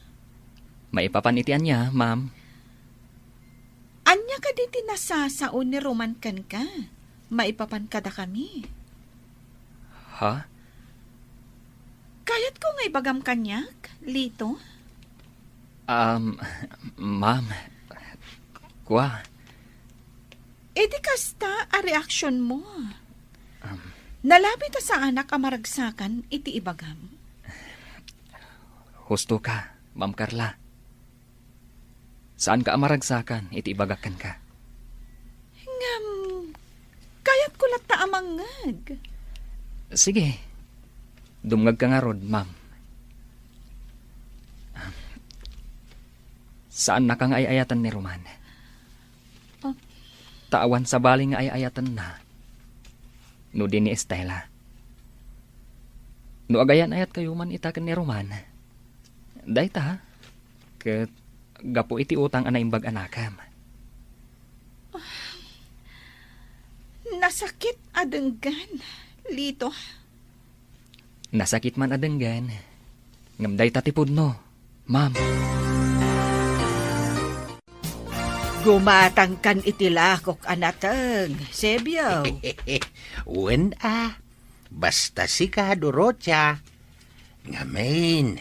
Maipapan iti ania, ma'am? Ania kadi ti nasasao ni Roman kenka maipapan kadakami? Ha? Kayatko nga ibagam kaniak, Lito? Um, ma'am, kua. Iti kasta a reaksionmo. Um, Nalabi ta saanak a maragsakan iti ibagam. Husto ka, Ma'am Carla. Saanka a maragsakan iti ibagak kenka. Ngem, kayatko latta a mangngeg. Sige. Dumngegka ngarud, ma'am. Saannaka nga ay-ayaten ni Roman. Oh. Ta awan sabali nga ay-ayatenna no di ni Estela. No agayan-ayatkayo man ita ken ni Roman, dayta, ket gapu iti utang a naimbag a nakem. Nasakit a denggen, Lito. Nasakit man a denggen, ngem dayta ti pudno, ma'am. Gumatangkan iti lakok a nateng, Sebio. Wen a, basta sika, Dorotia. Ngamin,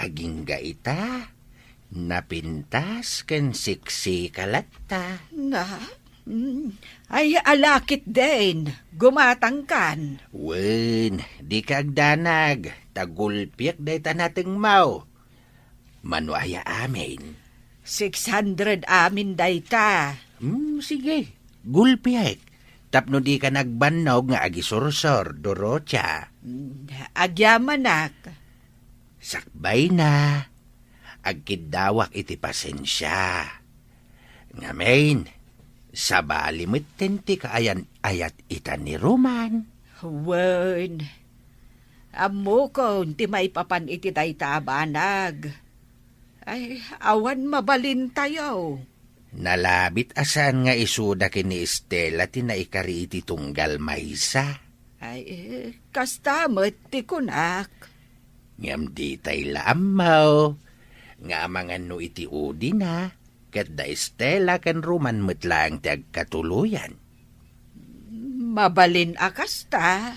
agingga ita, napintas ken siksi ka latta. Nga? Mm. Ay, ala ketdin, gumatangkan. Wen, dika agdanag, ta gulpiek dayta natengmo. Mano aya amin? Six hundred amin dayta. Hmm, sige. Gulpiek. Tapno dika nagbannog nga agisursor, Dorotia. Mm, agyamanak. Sakbayna, agkiddawak iti pasensia. Ngamin, sabali metten ti kaayan-ayat ita ni Roman. Wen, ammokon ti maipapan iti dayta a banag. Ay, awan mabalintayo. Nalabit a saan nga isuda ken ni Estela ti naikari iti tunggal maysa. Ay, eh, kasta met ti kunak. Ngem ditay la ammo nga amangan no iti udina, ket da Estela ken Roman met laeng ti agkatuloyan. Mabalin a kasta.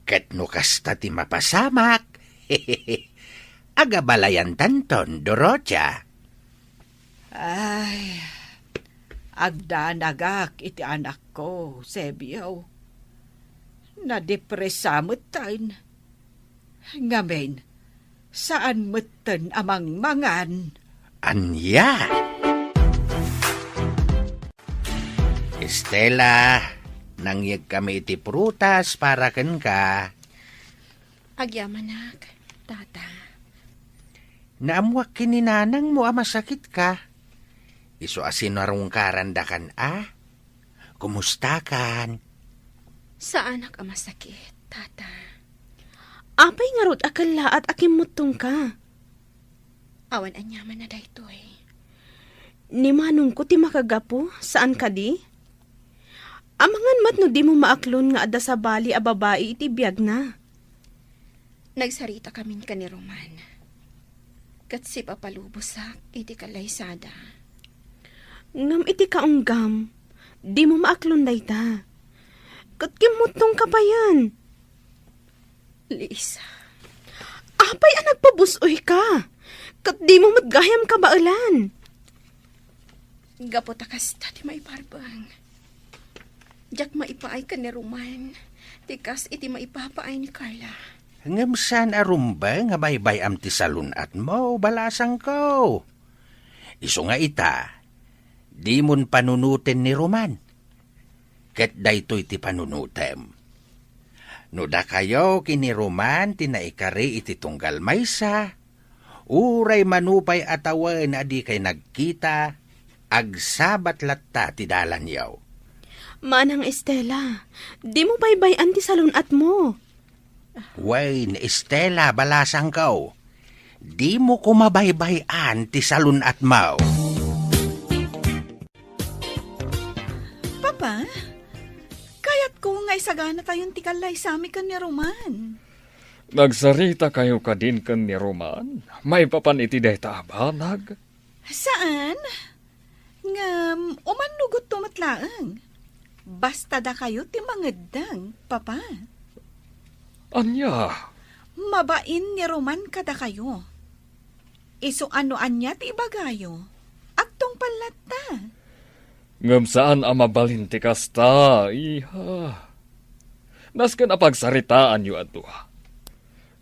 Ket no kasta ti mapasamak, agabalayantanton, Dorotia. Ay, agdanagak iti anakko, Sebio. Nadepresa metten. Ngamin, saan metten a mangmangan. Ania? Estela, nangyegkami iti prutas para kenka. Agyamanak, tata. Naammuak ken ni nanangmo a masakitka. Isu a sinarungkarandakan a? Kumustakan? Saanak a masakit, tata. Apay ngarud a kellaat a kimmuttongka? Awan aniaman a daytoy. Ni manongko ti makagapu, saan kadi? Amangan met no dimo maaklon nga adda sabali a babai iti biagna. Nagsarita kamin ken ni Roman. Ket sipapalubosak iti kalaysada. Ngem iti kaunggam, dimo maaklon dayta. Ket kimmuttongka payen. Lisa, apay a nagpabus-oyka? Ket dimo met gayam kabaelan. Gapu ta kasta ti maiparbeng. Diak maipaay ken ni Roman, ti kas iti maipapaay ni Carla. Ngem saan a rumbeng a baybay-am ti salun-atmo, balasangko. Isu nga ita, dimon panunoten ni Roman. Ket daytoy ti panunotem. No dakayo ken ni Roman ti naikari iti tunggal maysa, Uray mano pay a tawen a dikay nagkita, agsabat latta ti dalanyo. Manang Estela, dimo baybay-an ti salun-atmo. Wen, Estela, balasangko, dimo koma baybay-an ti salun-atmo. Papa, kayatko nga isaganatayon ti kallaysami ken ni Roman. Nagsarita kayo kadin ken ni Roman? Maipapan iti dayta a banag? Saan? Ngem, umannogotto met laeng. Basta dakayo ti mangeddeng, Papa. Ania? Mabain ni Roman kadakayo. Isu a no ania ti ibagayo, agtungpal latta. Ngem saan a mabalin ti kasta, iha. Nasken a pagsaritaanyo a dua.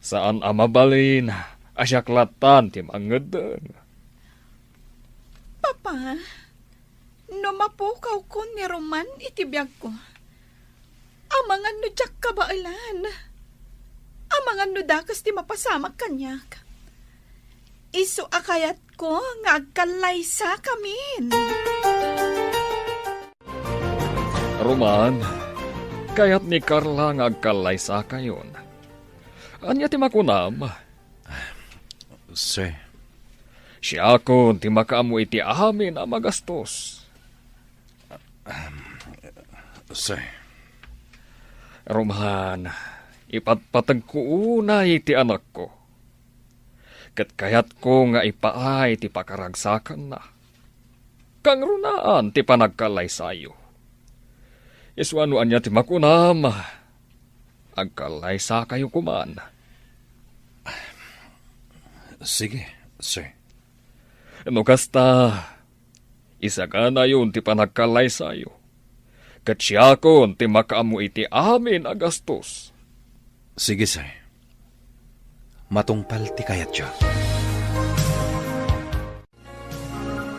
Saan a mabalin a siak lattan ti mangeddeng. Papa, no mapukawkon ni Roman iti biagko, amangan no diak kabaelan. Amangan no dakes ti mapasamak kaniak. Isu a kayatko nga agkallaysakamin. Roman, kayat ni Carla nga agkallaysakayon. Ania ti makunam? Sir. Siakon ti makaammo iti amin a magastos. Sir. Roman, ipatpategko unay ti anakko. Ket kayatko nga ipaay ti pakaragsakanna. Kangrunaan ti panagkallaysayo. Isu a no ania ti makunam, agkallaysakayo koman. Sige, sir. No kasta, isaganayon ti panagkallaysayo. Ket siakon ti makaammo iti amin a gastos. Sige, sir. Matungpal ti kayatyo.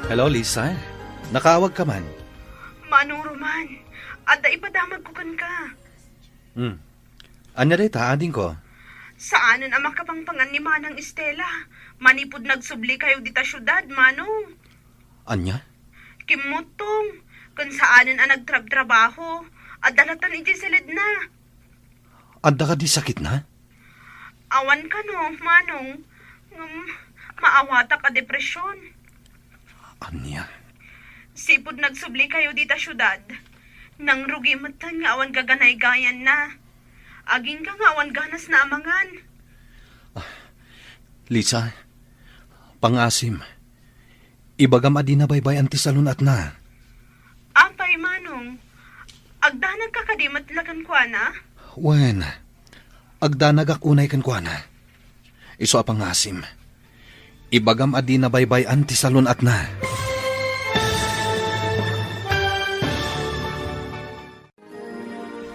Hello, Lisa. Nakaawagka man. Manong Roman, adda ipadamagko kenka. Hmm. Ania dayta, adingko? Saanen a makapangpangan ni Manang Estela. Manipud nagsubli kayo dita siudad, Manong. Ania? Kimmuttong, ken saanen a nagtrabtrabaho. Adda lattan idiay siledna. Adda kadi sakitna? Awan kano, Manong. Ngem, maawatak a depresyon. Ania? Sipud nagsubli kayo dita siudad, nangrugi metten nga awan gaganaygayanna. Agingga nga awan ganasna a mangan. Ah, Lisa, pangasim. Ibagam a dina baybay-an ti salun-atna. Apay, Manong? Agdanagka kadi met la kenkuana? Wen, agdanagak unay kenkuana. Isu a pangasim. Ibagam a dina baybay-an ti salun-atna.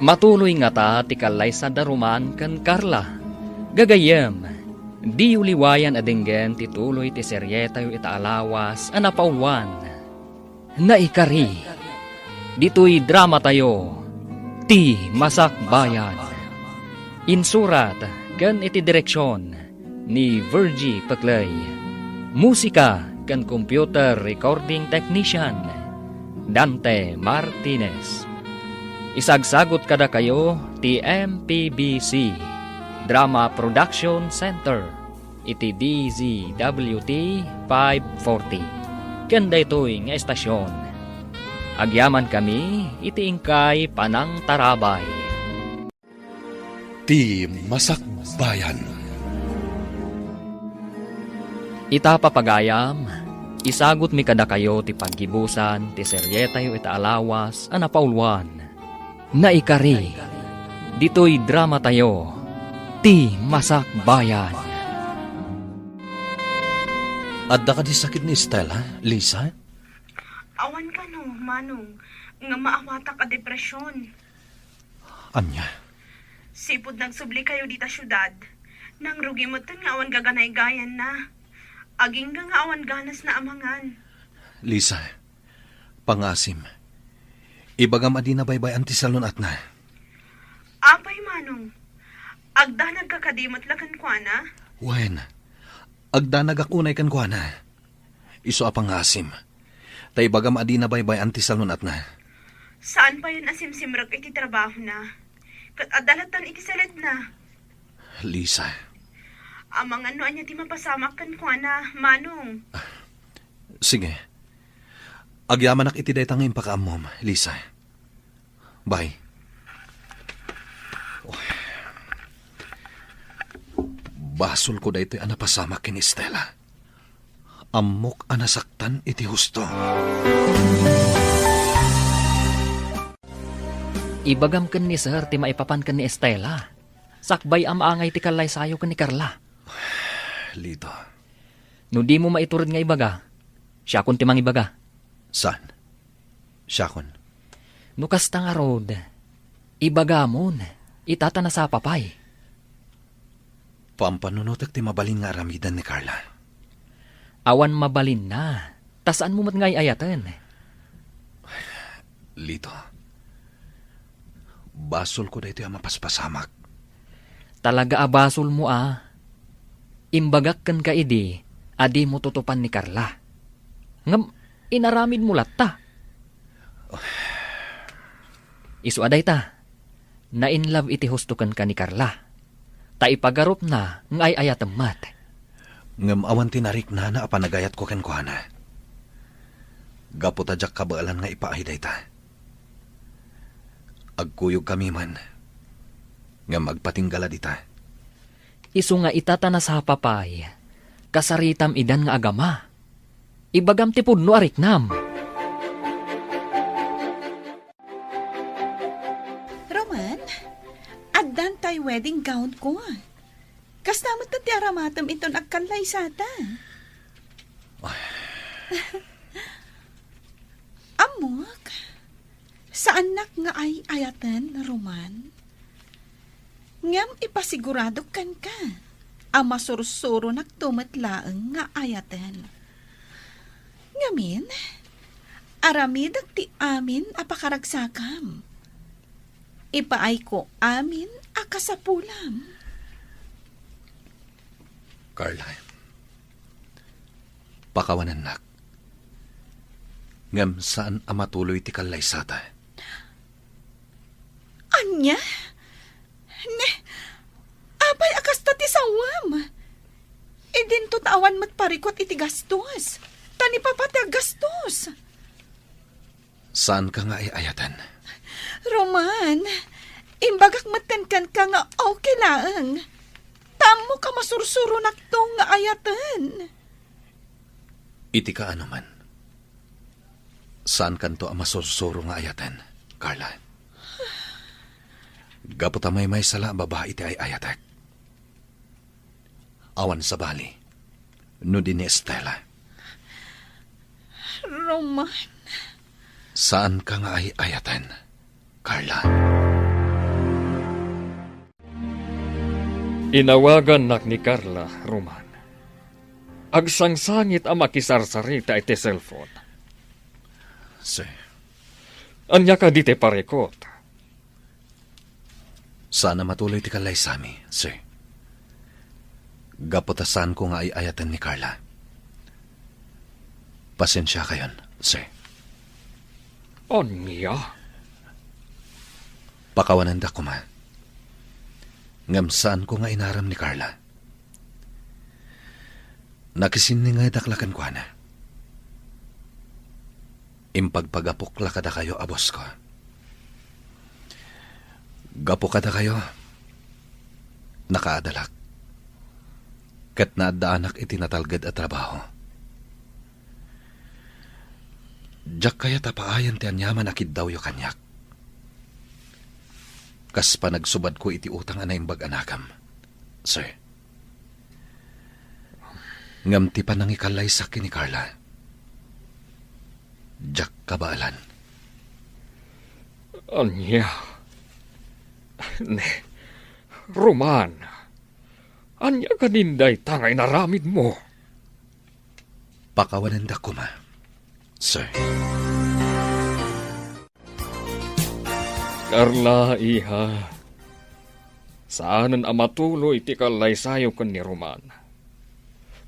Matuloy ngata ti kallaysa da Roman ken Carla. Gagayyem, diyo liwayan a denggen ti tuloy ti serietayo ita a lawas a napauluan, Naikari. Ditoy dramatayo, Ti Masakbayan. Insurat ken iti direksion ni Virgie Peclay. Musika ken computer recording technician, Dante Martinez. Isagsagut kadakayo ti M P B C Drama Production Center iti D Z W T five forty. Ken daytoy nga estasion, agyamankami iti inkay panangtarabay. Ti Masakbayan. Ita, papagayam, isagutmi kadakayo ti paggibusan ti serietayo ita a lawas a napauluan, Naikari. Ditoy dramatayo, Ti Masakbayan. Adda kadi sakit ni Stella, Lisa? Awan kano, Manong, nga maawatak a depresyon. Ania? Sipud nagsubli kayo dita siudad, nangrugi metten nga awan gaganaygayanna. Agingga nga awan ganasna a mangan. Lisa, pangasim. Ibagam a dina baybay-an ti salun-atna. Apay, Manong, agdanagka kadi met la kenkuana? Wen, Agdanagak unay kenkuana. Isu a pangngaasim. Ta ibagam a dina baybay-an ti salun-atna. Saan payen a simsimrek iti trabahona. Ket adda lattan iti saledna. Lisa. Amangan no ania ti mapasamak kenkuana, Manong. Sige. Agyamanak iti dayta nga impakaammom, Lisa. Bye. Uy. Basolko daytoy a napasamak ken Estela. Ammok a nasaktan iti husto. Ibagam ken ni Sir ti maipapan ken ni Estela. Sakbay a maangay ti kallaysayo ken ni Carla. Lito. No dimo maitured nga ibaga, siakon ti mangibaga. Saan? Siakon. No kasta ngarud, ibagamon, ita ta nasapa pay. Pampanunotek ti mabalin nga aramiden ni Carla. Awan mabalinna, ta saanmo met nga ay-ayaten. Lito, basolko daytoy a mapaspasamak. Talaga a basolmo a. Imbagak kenka idi a dimo tutupan ni Carla. Ngem inaramidmo latta. Isu a dayta, na-in love iti husto kenka ni Carla. Ta ipagarupna nga ay-ayatem met. Ngem awan ti nariknana a panagayatko kenkuana. Gapu ta diak kabaelan nga ipaay dayta. Agkuyogkami man, ngem agpatingga la dita. Isu nga ita ta nasapa pay, kasaritam idan nga agama. Ibagam ti pudno a riknam. Roman, addan tay wedding gown ko. Kasta met ti aramatem inton agkallaysata. Ay. Ammok, saannak nga ay-ayaten, Roman. Ngem ipasiguradok kenka a masursuronakto met laeng nga ayaten. Ngamin, aramidek ti amin a pakaragsakam. Ipaayko amin a kasapulam. Carla, pakawanennak. Ngem saan a matuloy ti kallaysata. Ania? Ne, apay a kasta ti sawem? Idinto ta awan met parikut iti gastos. Ta ni Papa ti aggastos. Saanka nga ay-ayaten? Roman, imbagak met kenka nga okay laeng. Ta ammok a masursuronakto nga ayaten. Iti kaano man, saankanto a masursuro nga ayaten, Carla. Gapu ta maymaysa la a babai ti ay-ayatek. Awan sabali no di ni Estela. Roman. Saanka nga ay-ayaten, Carla. Inawagannak ni Carla, Roman. Agsangsangit a makisarsarita iti cellphone. Sir. Ania kadi ti parikut? Saan a matuloy ti kallaysami, sir. Gapu ta saanko nga ay-ayaten ni Carla. Pasensiakayon, sir. Ania? Pakawanendak koma. Ngem saanko nga inaram ni Carla. Nakisinninged la kenkuana. Impagpagapok la kadakayo a boss ko. Gapu kadakayo, nakaadalak. Ket naaddaanak iti natalged a trabaho. Diak kayat a paayan ti aniaman a kiddawyo kaniak. Kas panagsubadko iti utang a naimbag a nakam, sir. Ngem ti panangikallaysakon ni Carla, diak kabaelan. Ania? Ne, Roman, ania kadin dayta nga inaramidmo? Pakawanendak koma, sir. Carla, iha, saanen a matuloy ti kallaysayo ken ni Roman.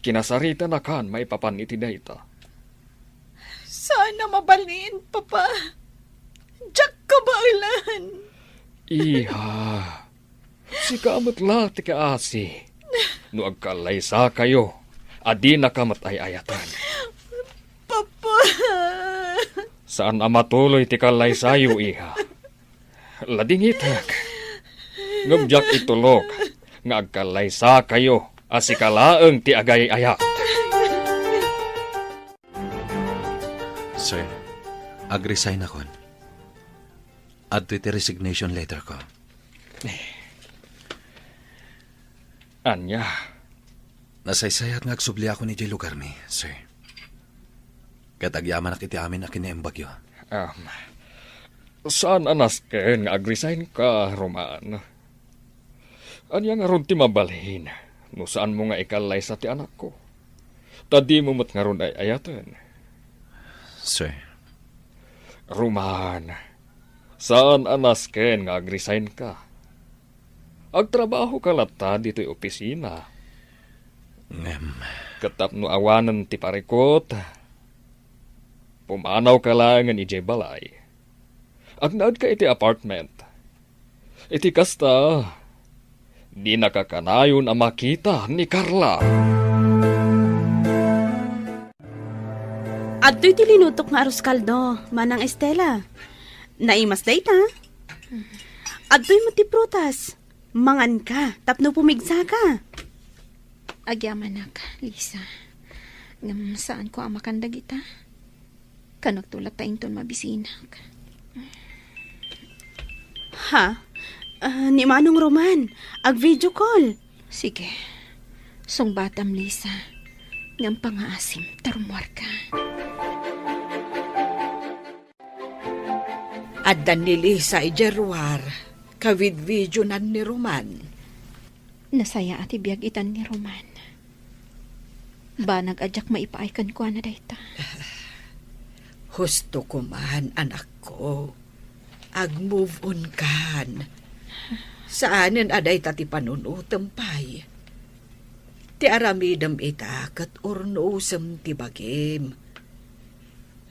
Kinasaritanak maipapan iti dayta. Saan a mabalin, Papa. Diak kabaelan. Iha, sika met la ti kaasi. No agkallaysakayo, adinaka met ay-ayaten. Papa! Saan a matuloy ti kallaysayo, iha. Ladingitek. Ngem diak itulok nga agkallaysakayo a sika laeng ti agay-ayat. Sir, ag-resignakon. Adtoy ti resignation letter ko. Ania? Nasaysayat nga agsubliakon idiay lugarmi, sir. Ket agyamanak iti amin a kinaimbagyo. Um, saan a nasken nga ag-resign ka, Roman. Ania ngarud ti mabalin no saanmo nga ikallaysa ti anakko? Ta dimo met ngarud ay-ayaten. Sir. Roman, saan a nasken nga ag-resign ka. Agtrabaho ka latta ditoy opisina. Ngem. Ket tapno awanen ti parikut, pumanaw ka laengen idiay balay. Agnaed ka iti apartment. Iti kasta, dinaka kanayon a makita ni Carla. Adtoy ti linutok nga arroz caldo, Manang Estela. Naimas dayta. Adtoy met ti prutas. Mangan ka, tapno pumigsa ka. Agyamanak, Lisa. Ngem saan ko a makan dagita. Kanakto latta inton mabisinak. Ha? Ah, ni Manong Roman, ag-video call. Sige. Sungbatam, Lisa. Ngem pangaasim, ta rummuarka. Adda ni Lisa idiay ruar, kavidvidionan ni Roman. Nasayaat ti biag itan ni Roman. Banag a diak maipaay kenkuana dayta. Husto koman, anakko. Ag-move on kan. Saanen a dayta ti panunotem pay. Ti aramidem ita ket urnosem ti bagim.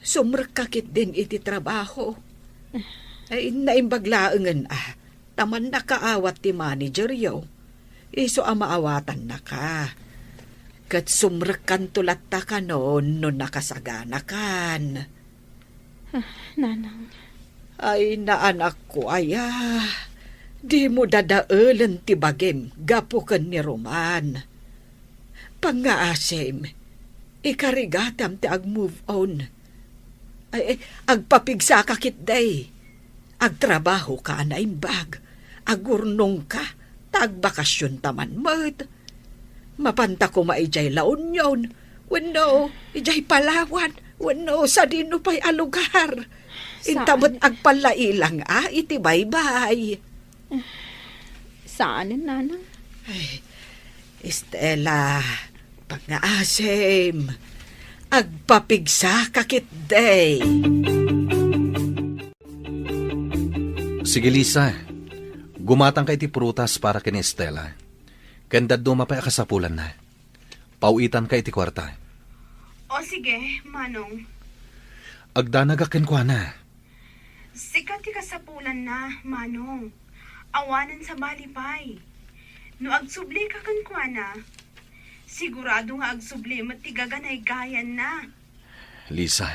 Sumrekka ketdin iti trabaho. Ay, naimbag laengen a ta mannakaawat ti manageryo. Isu a maawatannaka. Ket sumrekkanto latta kanon no nakasaganakan. Ah, Nanang. Ay, naanakko aya. Dimo dadaelen ti bagim gapu ken ni Roman. Pangngaasim, ikarigatam ti ag-move on. Ay, ay, agpapigsaka ketdi. Agtrabahoka a naimbag. Agurnongka, ta agbakasionta man met. Mapanta koma idiay La Union, wenno idiay Palawan, wenno sadino pay a lugar. Inta met agpallailang a iti baybay. Saanen, Nanang? Ay, Estela, pangngaasim, agpapigsaka ketdi. Sige, Lisa. Gumatangka iti prutas para ken Estela. Ken dadduma pay a kasapulanna. Paw-itanka iti kuarta. O, sige, Manong. Agdanagak kenkuana. Sika ti kasapulanna, Manong. Awanen sabali pay. No agsublika kenkuana, sigurado nga agsubli met ti gaganaygayanna. Lisa.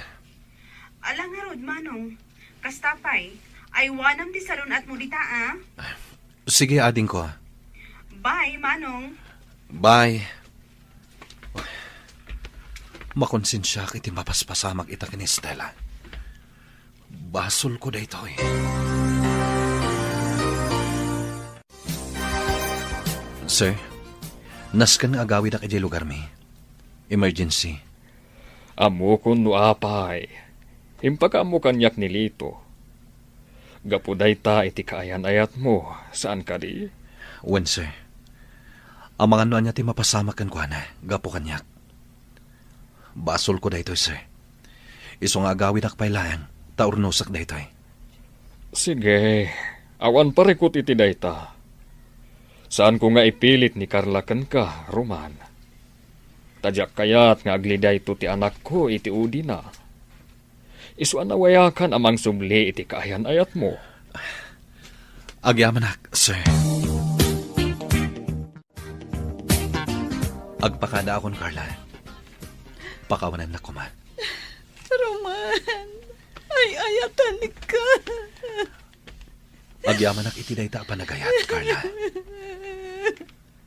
Ala ngarud, Manong. Kasta pay, aywanam ti salun-atmo dita, a? Sige, adingko. Bye, Manong. Bye. Makonsensiak iti mapaspasamak ita ken Estela. Basolko daytoy. Sir, nasken nga agawidak idiay lugarmi. Emergency. Ammokon no apay. Impakaammo kaniak ni Lito. Gapu dayta iti kaayan-ayatmo, saan kadi? Wen, sir. Amangan no ania ti mapasamak kenkuana, gapu kaniak. Basolko daytoy, sir. Isu nga agawidak pay laeng, ta urnosak daytoy. Sige, awan parikut iti dayta. Saanko nga ipilit ni Carla kenka, Roman. Ta diak kayat nga agli dayto ti anakko iti udina. Isu a nawayakan a mangsubli iti kaayan-ayatmo. Agyamanak, sir. Agpakadaakon, Carla. Pakawanannak koma. Roman, ay-ayatenka. Agyamanak iti dayta a panagayat, Carla.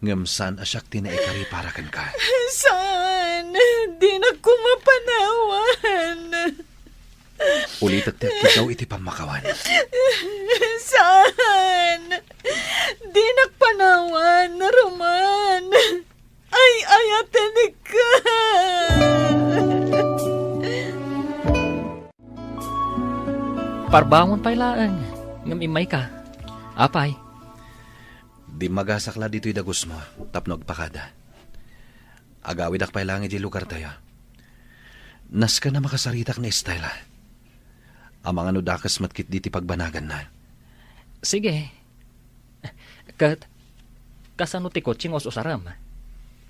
Ngem saan a siak ti naikari para kenka. Saan? Dinak koma panawan. Ulitek ti agkiddaw iti pammakawan. Saan? Dinak panawan, Roman. Ay-ayatenka. Parbangon pay laeng, ngem immayka. Apay? Dimmagasak la ditoy dagusmo tapno agpakada. Agawidak pay laeng idiay lugartayo. Nasken a makasaritak ni Estela. Amangan no dakes met ketdi ti pagbanaganna. Sige. Ket, kasano ti kotse nga us-usarem?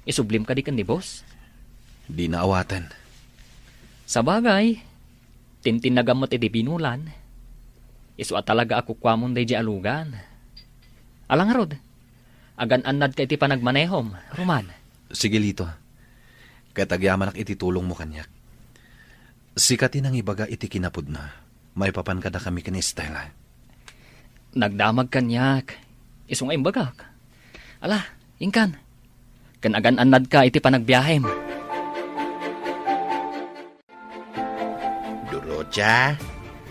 Isublim kadi ken ni boss? Dina awaten. Sabagay, tintinnagam met iti binulan. Isu a talaga a kukuamon daydiay a lugan. Ala ngarud, agan-annadka iti panagmanehom, Roman. Sige, Lito. Ket agyamanak iti tulongmo kaniak. Sika ti nangibaga iti kinapudna maipapan kadakami ken ni Estela. Nagdamag kaniak, isu nga imbagak. Ala, inkan. Ken agan-annadka iti panagbiahem. Dorotia,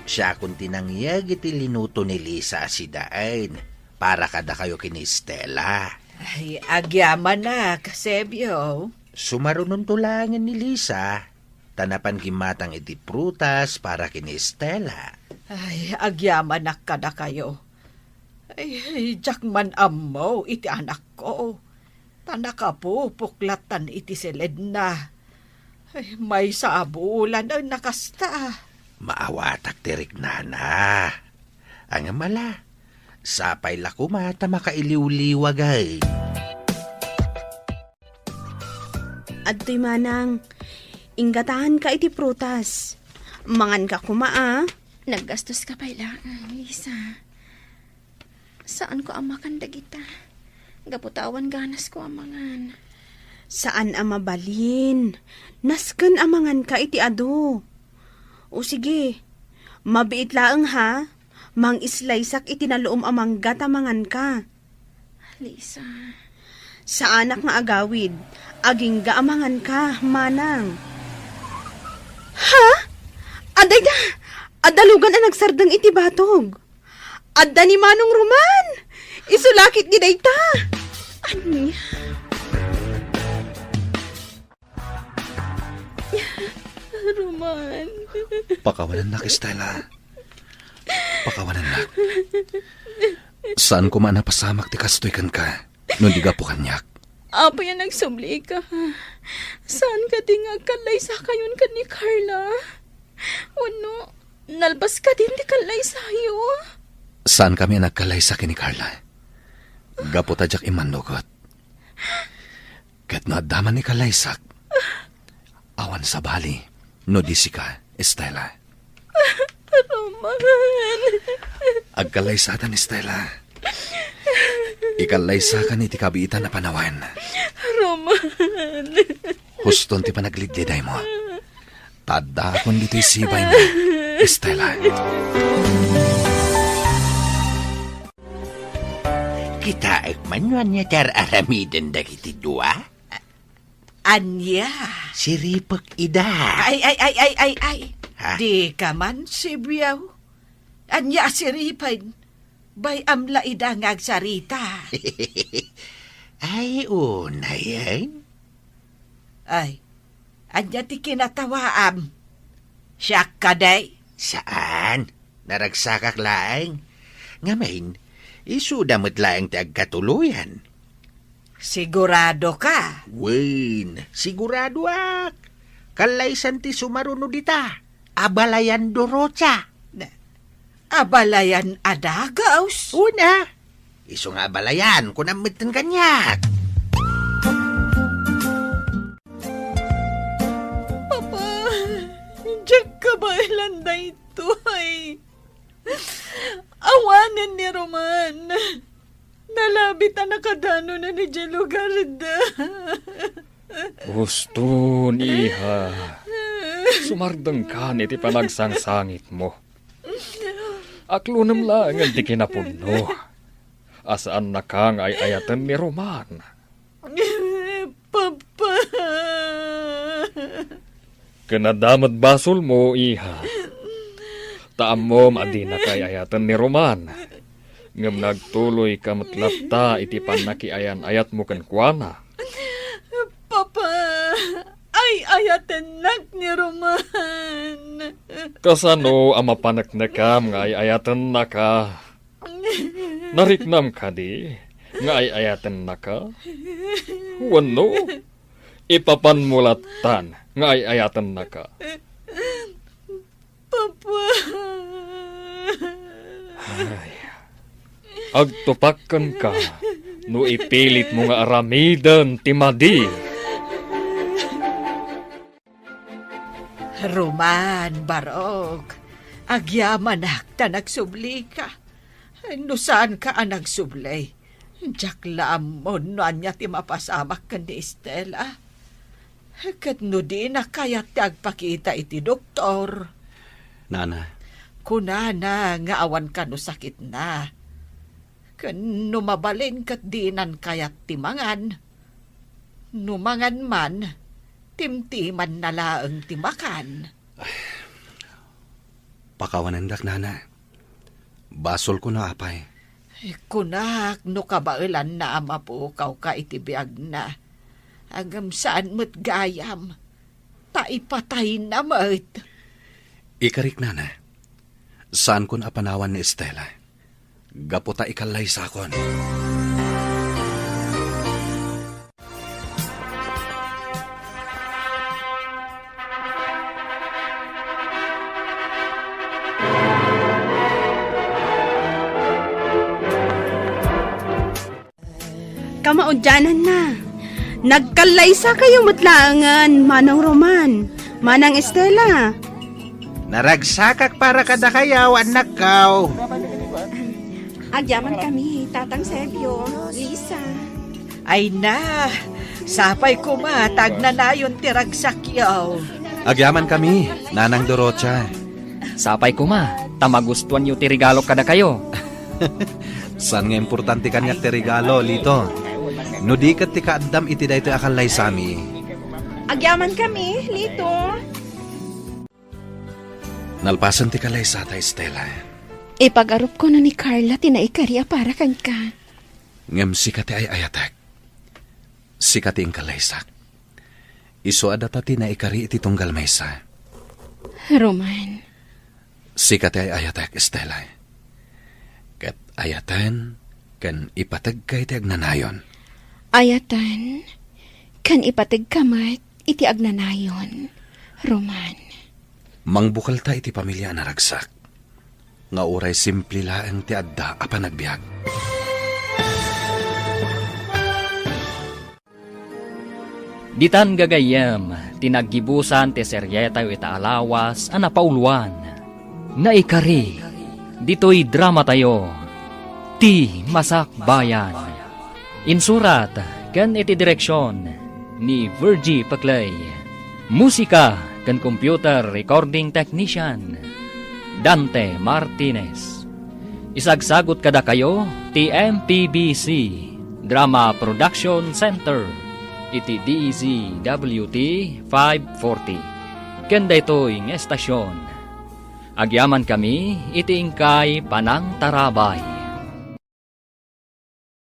siakon ti nangyeg iti linuto ni Lisa a sidaen para kadakayo ken ni Estela. Ay, agyamanak, Sebio. Sumarunonto laengen ni Lisa, ta napan gimmatang iti prutas para ken ni Estela. Ay, agyamanak kadakayo. Ay, diak man ammo iti anakko. Ta nakapupok lattan iti siledna. Ay, maysa a bulan a nakasta. Maawatak ti riknana. Ngem ala, sapay la koma ta makailiwliwag ay. Adtoy manang, inggataanka iti prutas. Manganka koma, a. Naggastoska pay laeng, Lisa. Saanko a makan dagita. Gapu ta awan ganasko a mangan. Saan a mabalin. Nasken a manganka iti adu. O sige, mabiit laeng ha. Mangislaysak iti naluom a mangga ta manganka. Lisa. Saanak nga agawid. Agingga a manganka, manang. Ha? Adda ida! Adda lugan a nagsardeng iti batog. Adda ni Manong Roman! Isu la ketdi dayta! Ania? Roman. Pakawanennak, Estela. Pakawanennak. Saan koma a napasamak ti kastoy kenka, no di gapu kaniak. Apay a nagsublika? Saan kadi nga agkallaysakayon ken ni Carla? Wenno, nalbas kadi ti kallaysayo? Saankami a nagkallaysa ken ni Carla. Gapu ta diak immannugot. Ket no adda man ikallaysak, awan sabali no di sika, Estela. Roman. Agkallaysatan, Estela. Ikallaysakan iti kabiitan a panawen. Roman. Huston ti panaglidlidaymo. Ta addaakon ditoy sibaymo, Estela. Kitaek man no ania ti ar-aramiden dagiti dua? Ania? Siripek ida. Ay, ay, ay, ay, ay, ay. Ha? Dika man sibiaw. Ania a siripen? Bay-am la ida nga agsarita. Ay, unayen. Ay, ania ti kinatawaam? Siak kadi? Saan? Naragsakak laeng. Ngamin, isuda met laeng ti agkatuloyan. Siguradoka? Wen, siguradoak. Kallaysan ti sumaruno dita. Abalayan Dorotia. Na, abalayan a dagus? Una. Isu nga abalayan, kunam metten kaniak. daytoy. Awanen ni Roman. Nalabit a nakadanonen idiay lugarda. Uston, iha. Sumardengkan iti panagsangsangitmo. Aklonem laengen ti kinapudno. A saannaka nga ay-ayaten ni Roman. Papa. Ken adda met basolmo, iha. Ta ammom a dinaka ay-ayaten ni Roman. Ngem nagtuloyka met latta iti pannakiayan-ayatmo kenkuana. Papa, ay-ayatennak ni Roman. Kasano a mapaneknekam nga ay-ayatennaka? Nariknam kadi nga ay-ayatennaka? Wenno, ipapanmo lattan nga ay-ayatennaka? Papa. Ay, agtupak kenka no ipilitmo nga aramiden ti madi. Roman, Barok, agyamanak ta nagsublika. No saanka a nagsubli, diak la ammon no ania ti mapasamak ken ni Estela. Ket no dina kayat ti agpakita iti doktor. Nana. Kunana nga awan kano sakitna. Ken no mabalin ket dinan kayat ti mangan. No mangan man, timtimanna laeng ti makan. Pakawanendak, nana. Basolko no apay. Kunak no kabaelanna a mapukawka iti biagna. Ngem saan met gayam, ta ipatayna met. Ikarik, nana. Saankon a panawan ni Estela. Gapu ta ikallaysakon. Kamaudiananna, nagkallaysakayo met laengen, Manong Roman, Manang Estela. Naragsakak para kadakayo, annakko. Agyamankami, Tatang Sebio, Lisa. Ay na, sapay koma ta agnanayon ti ragsakyo. Agyamankami, Nanang Dorocha. Sapay koma ta magustuanyo ti regalo kadakayo. Saan nga importante kaniak ti regalo, Lito. No di ket ti kaaddam iti daytoy a kallaysami. Agyamankami, Lito. Nalpasen ti kallaysata, Estela. Ipagarupko no ni Carla ti naikari a para kenka. Ngem sika ti ay-ayatek. Sika ti inkallaysak. Isu a data ti naikari iti tunggal maysa. Roman. Sika ti ay-ayatek, Estela. Ket ayaten ken ipategka iti agnanayon. Ayaten ken ipategka met iti agnanayon, Roman. Mangbukelta iti pamilia a naragsak, nga uray simple laeng ti adda a panagbiag. Ditan gagayyem ti naggibusan ti serietayo ita a lawas a napauloan. Naikari ditoy dramatayo, Ti Masakbayan. Insurat ken iti direksion ni Virgie Peclay. Musika ken computer recording technician, Dante Martinez. Isagsagut kadakayo ti M P B C Drama Production Center iti D Z W T five forty. Ken daytoy nga estasion, agyamankami iti inkay panangtarabay.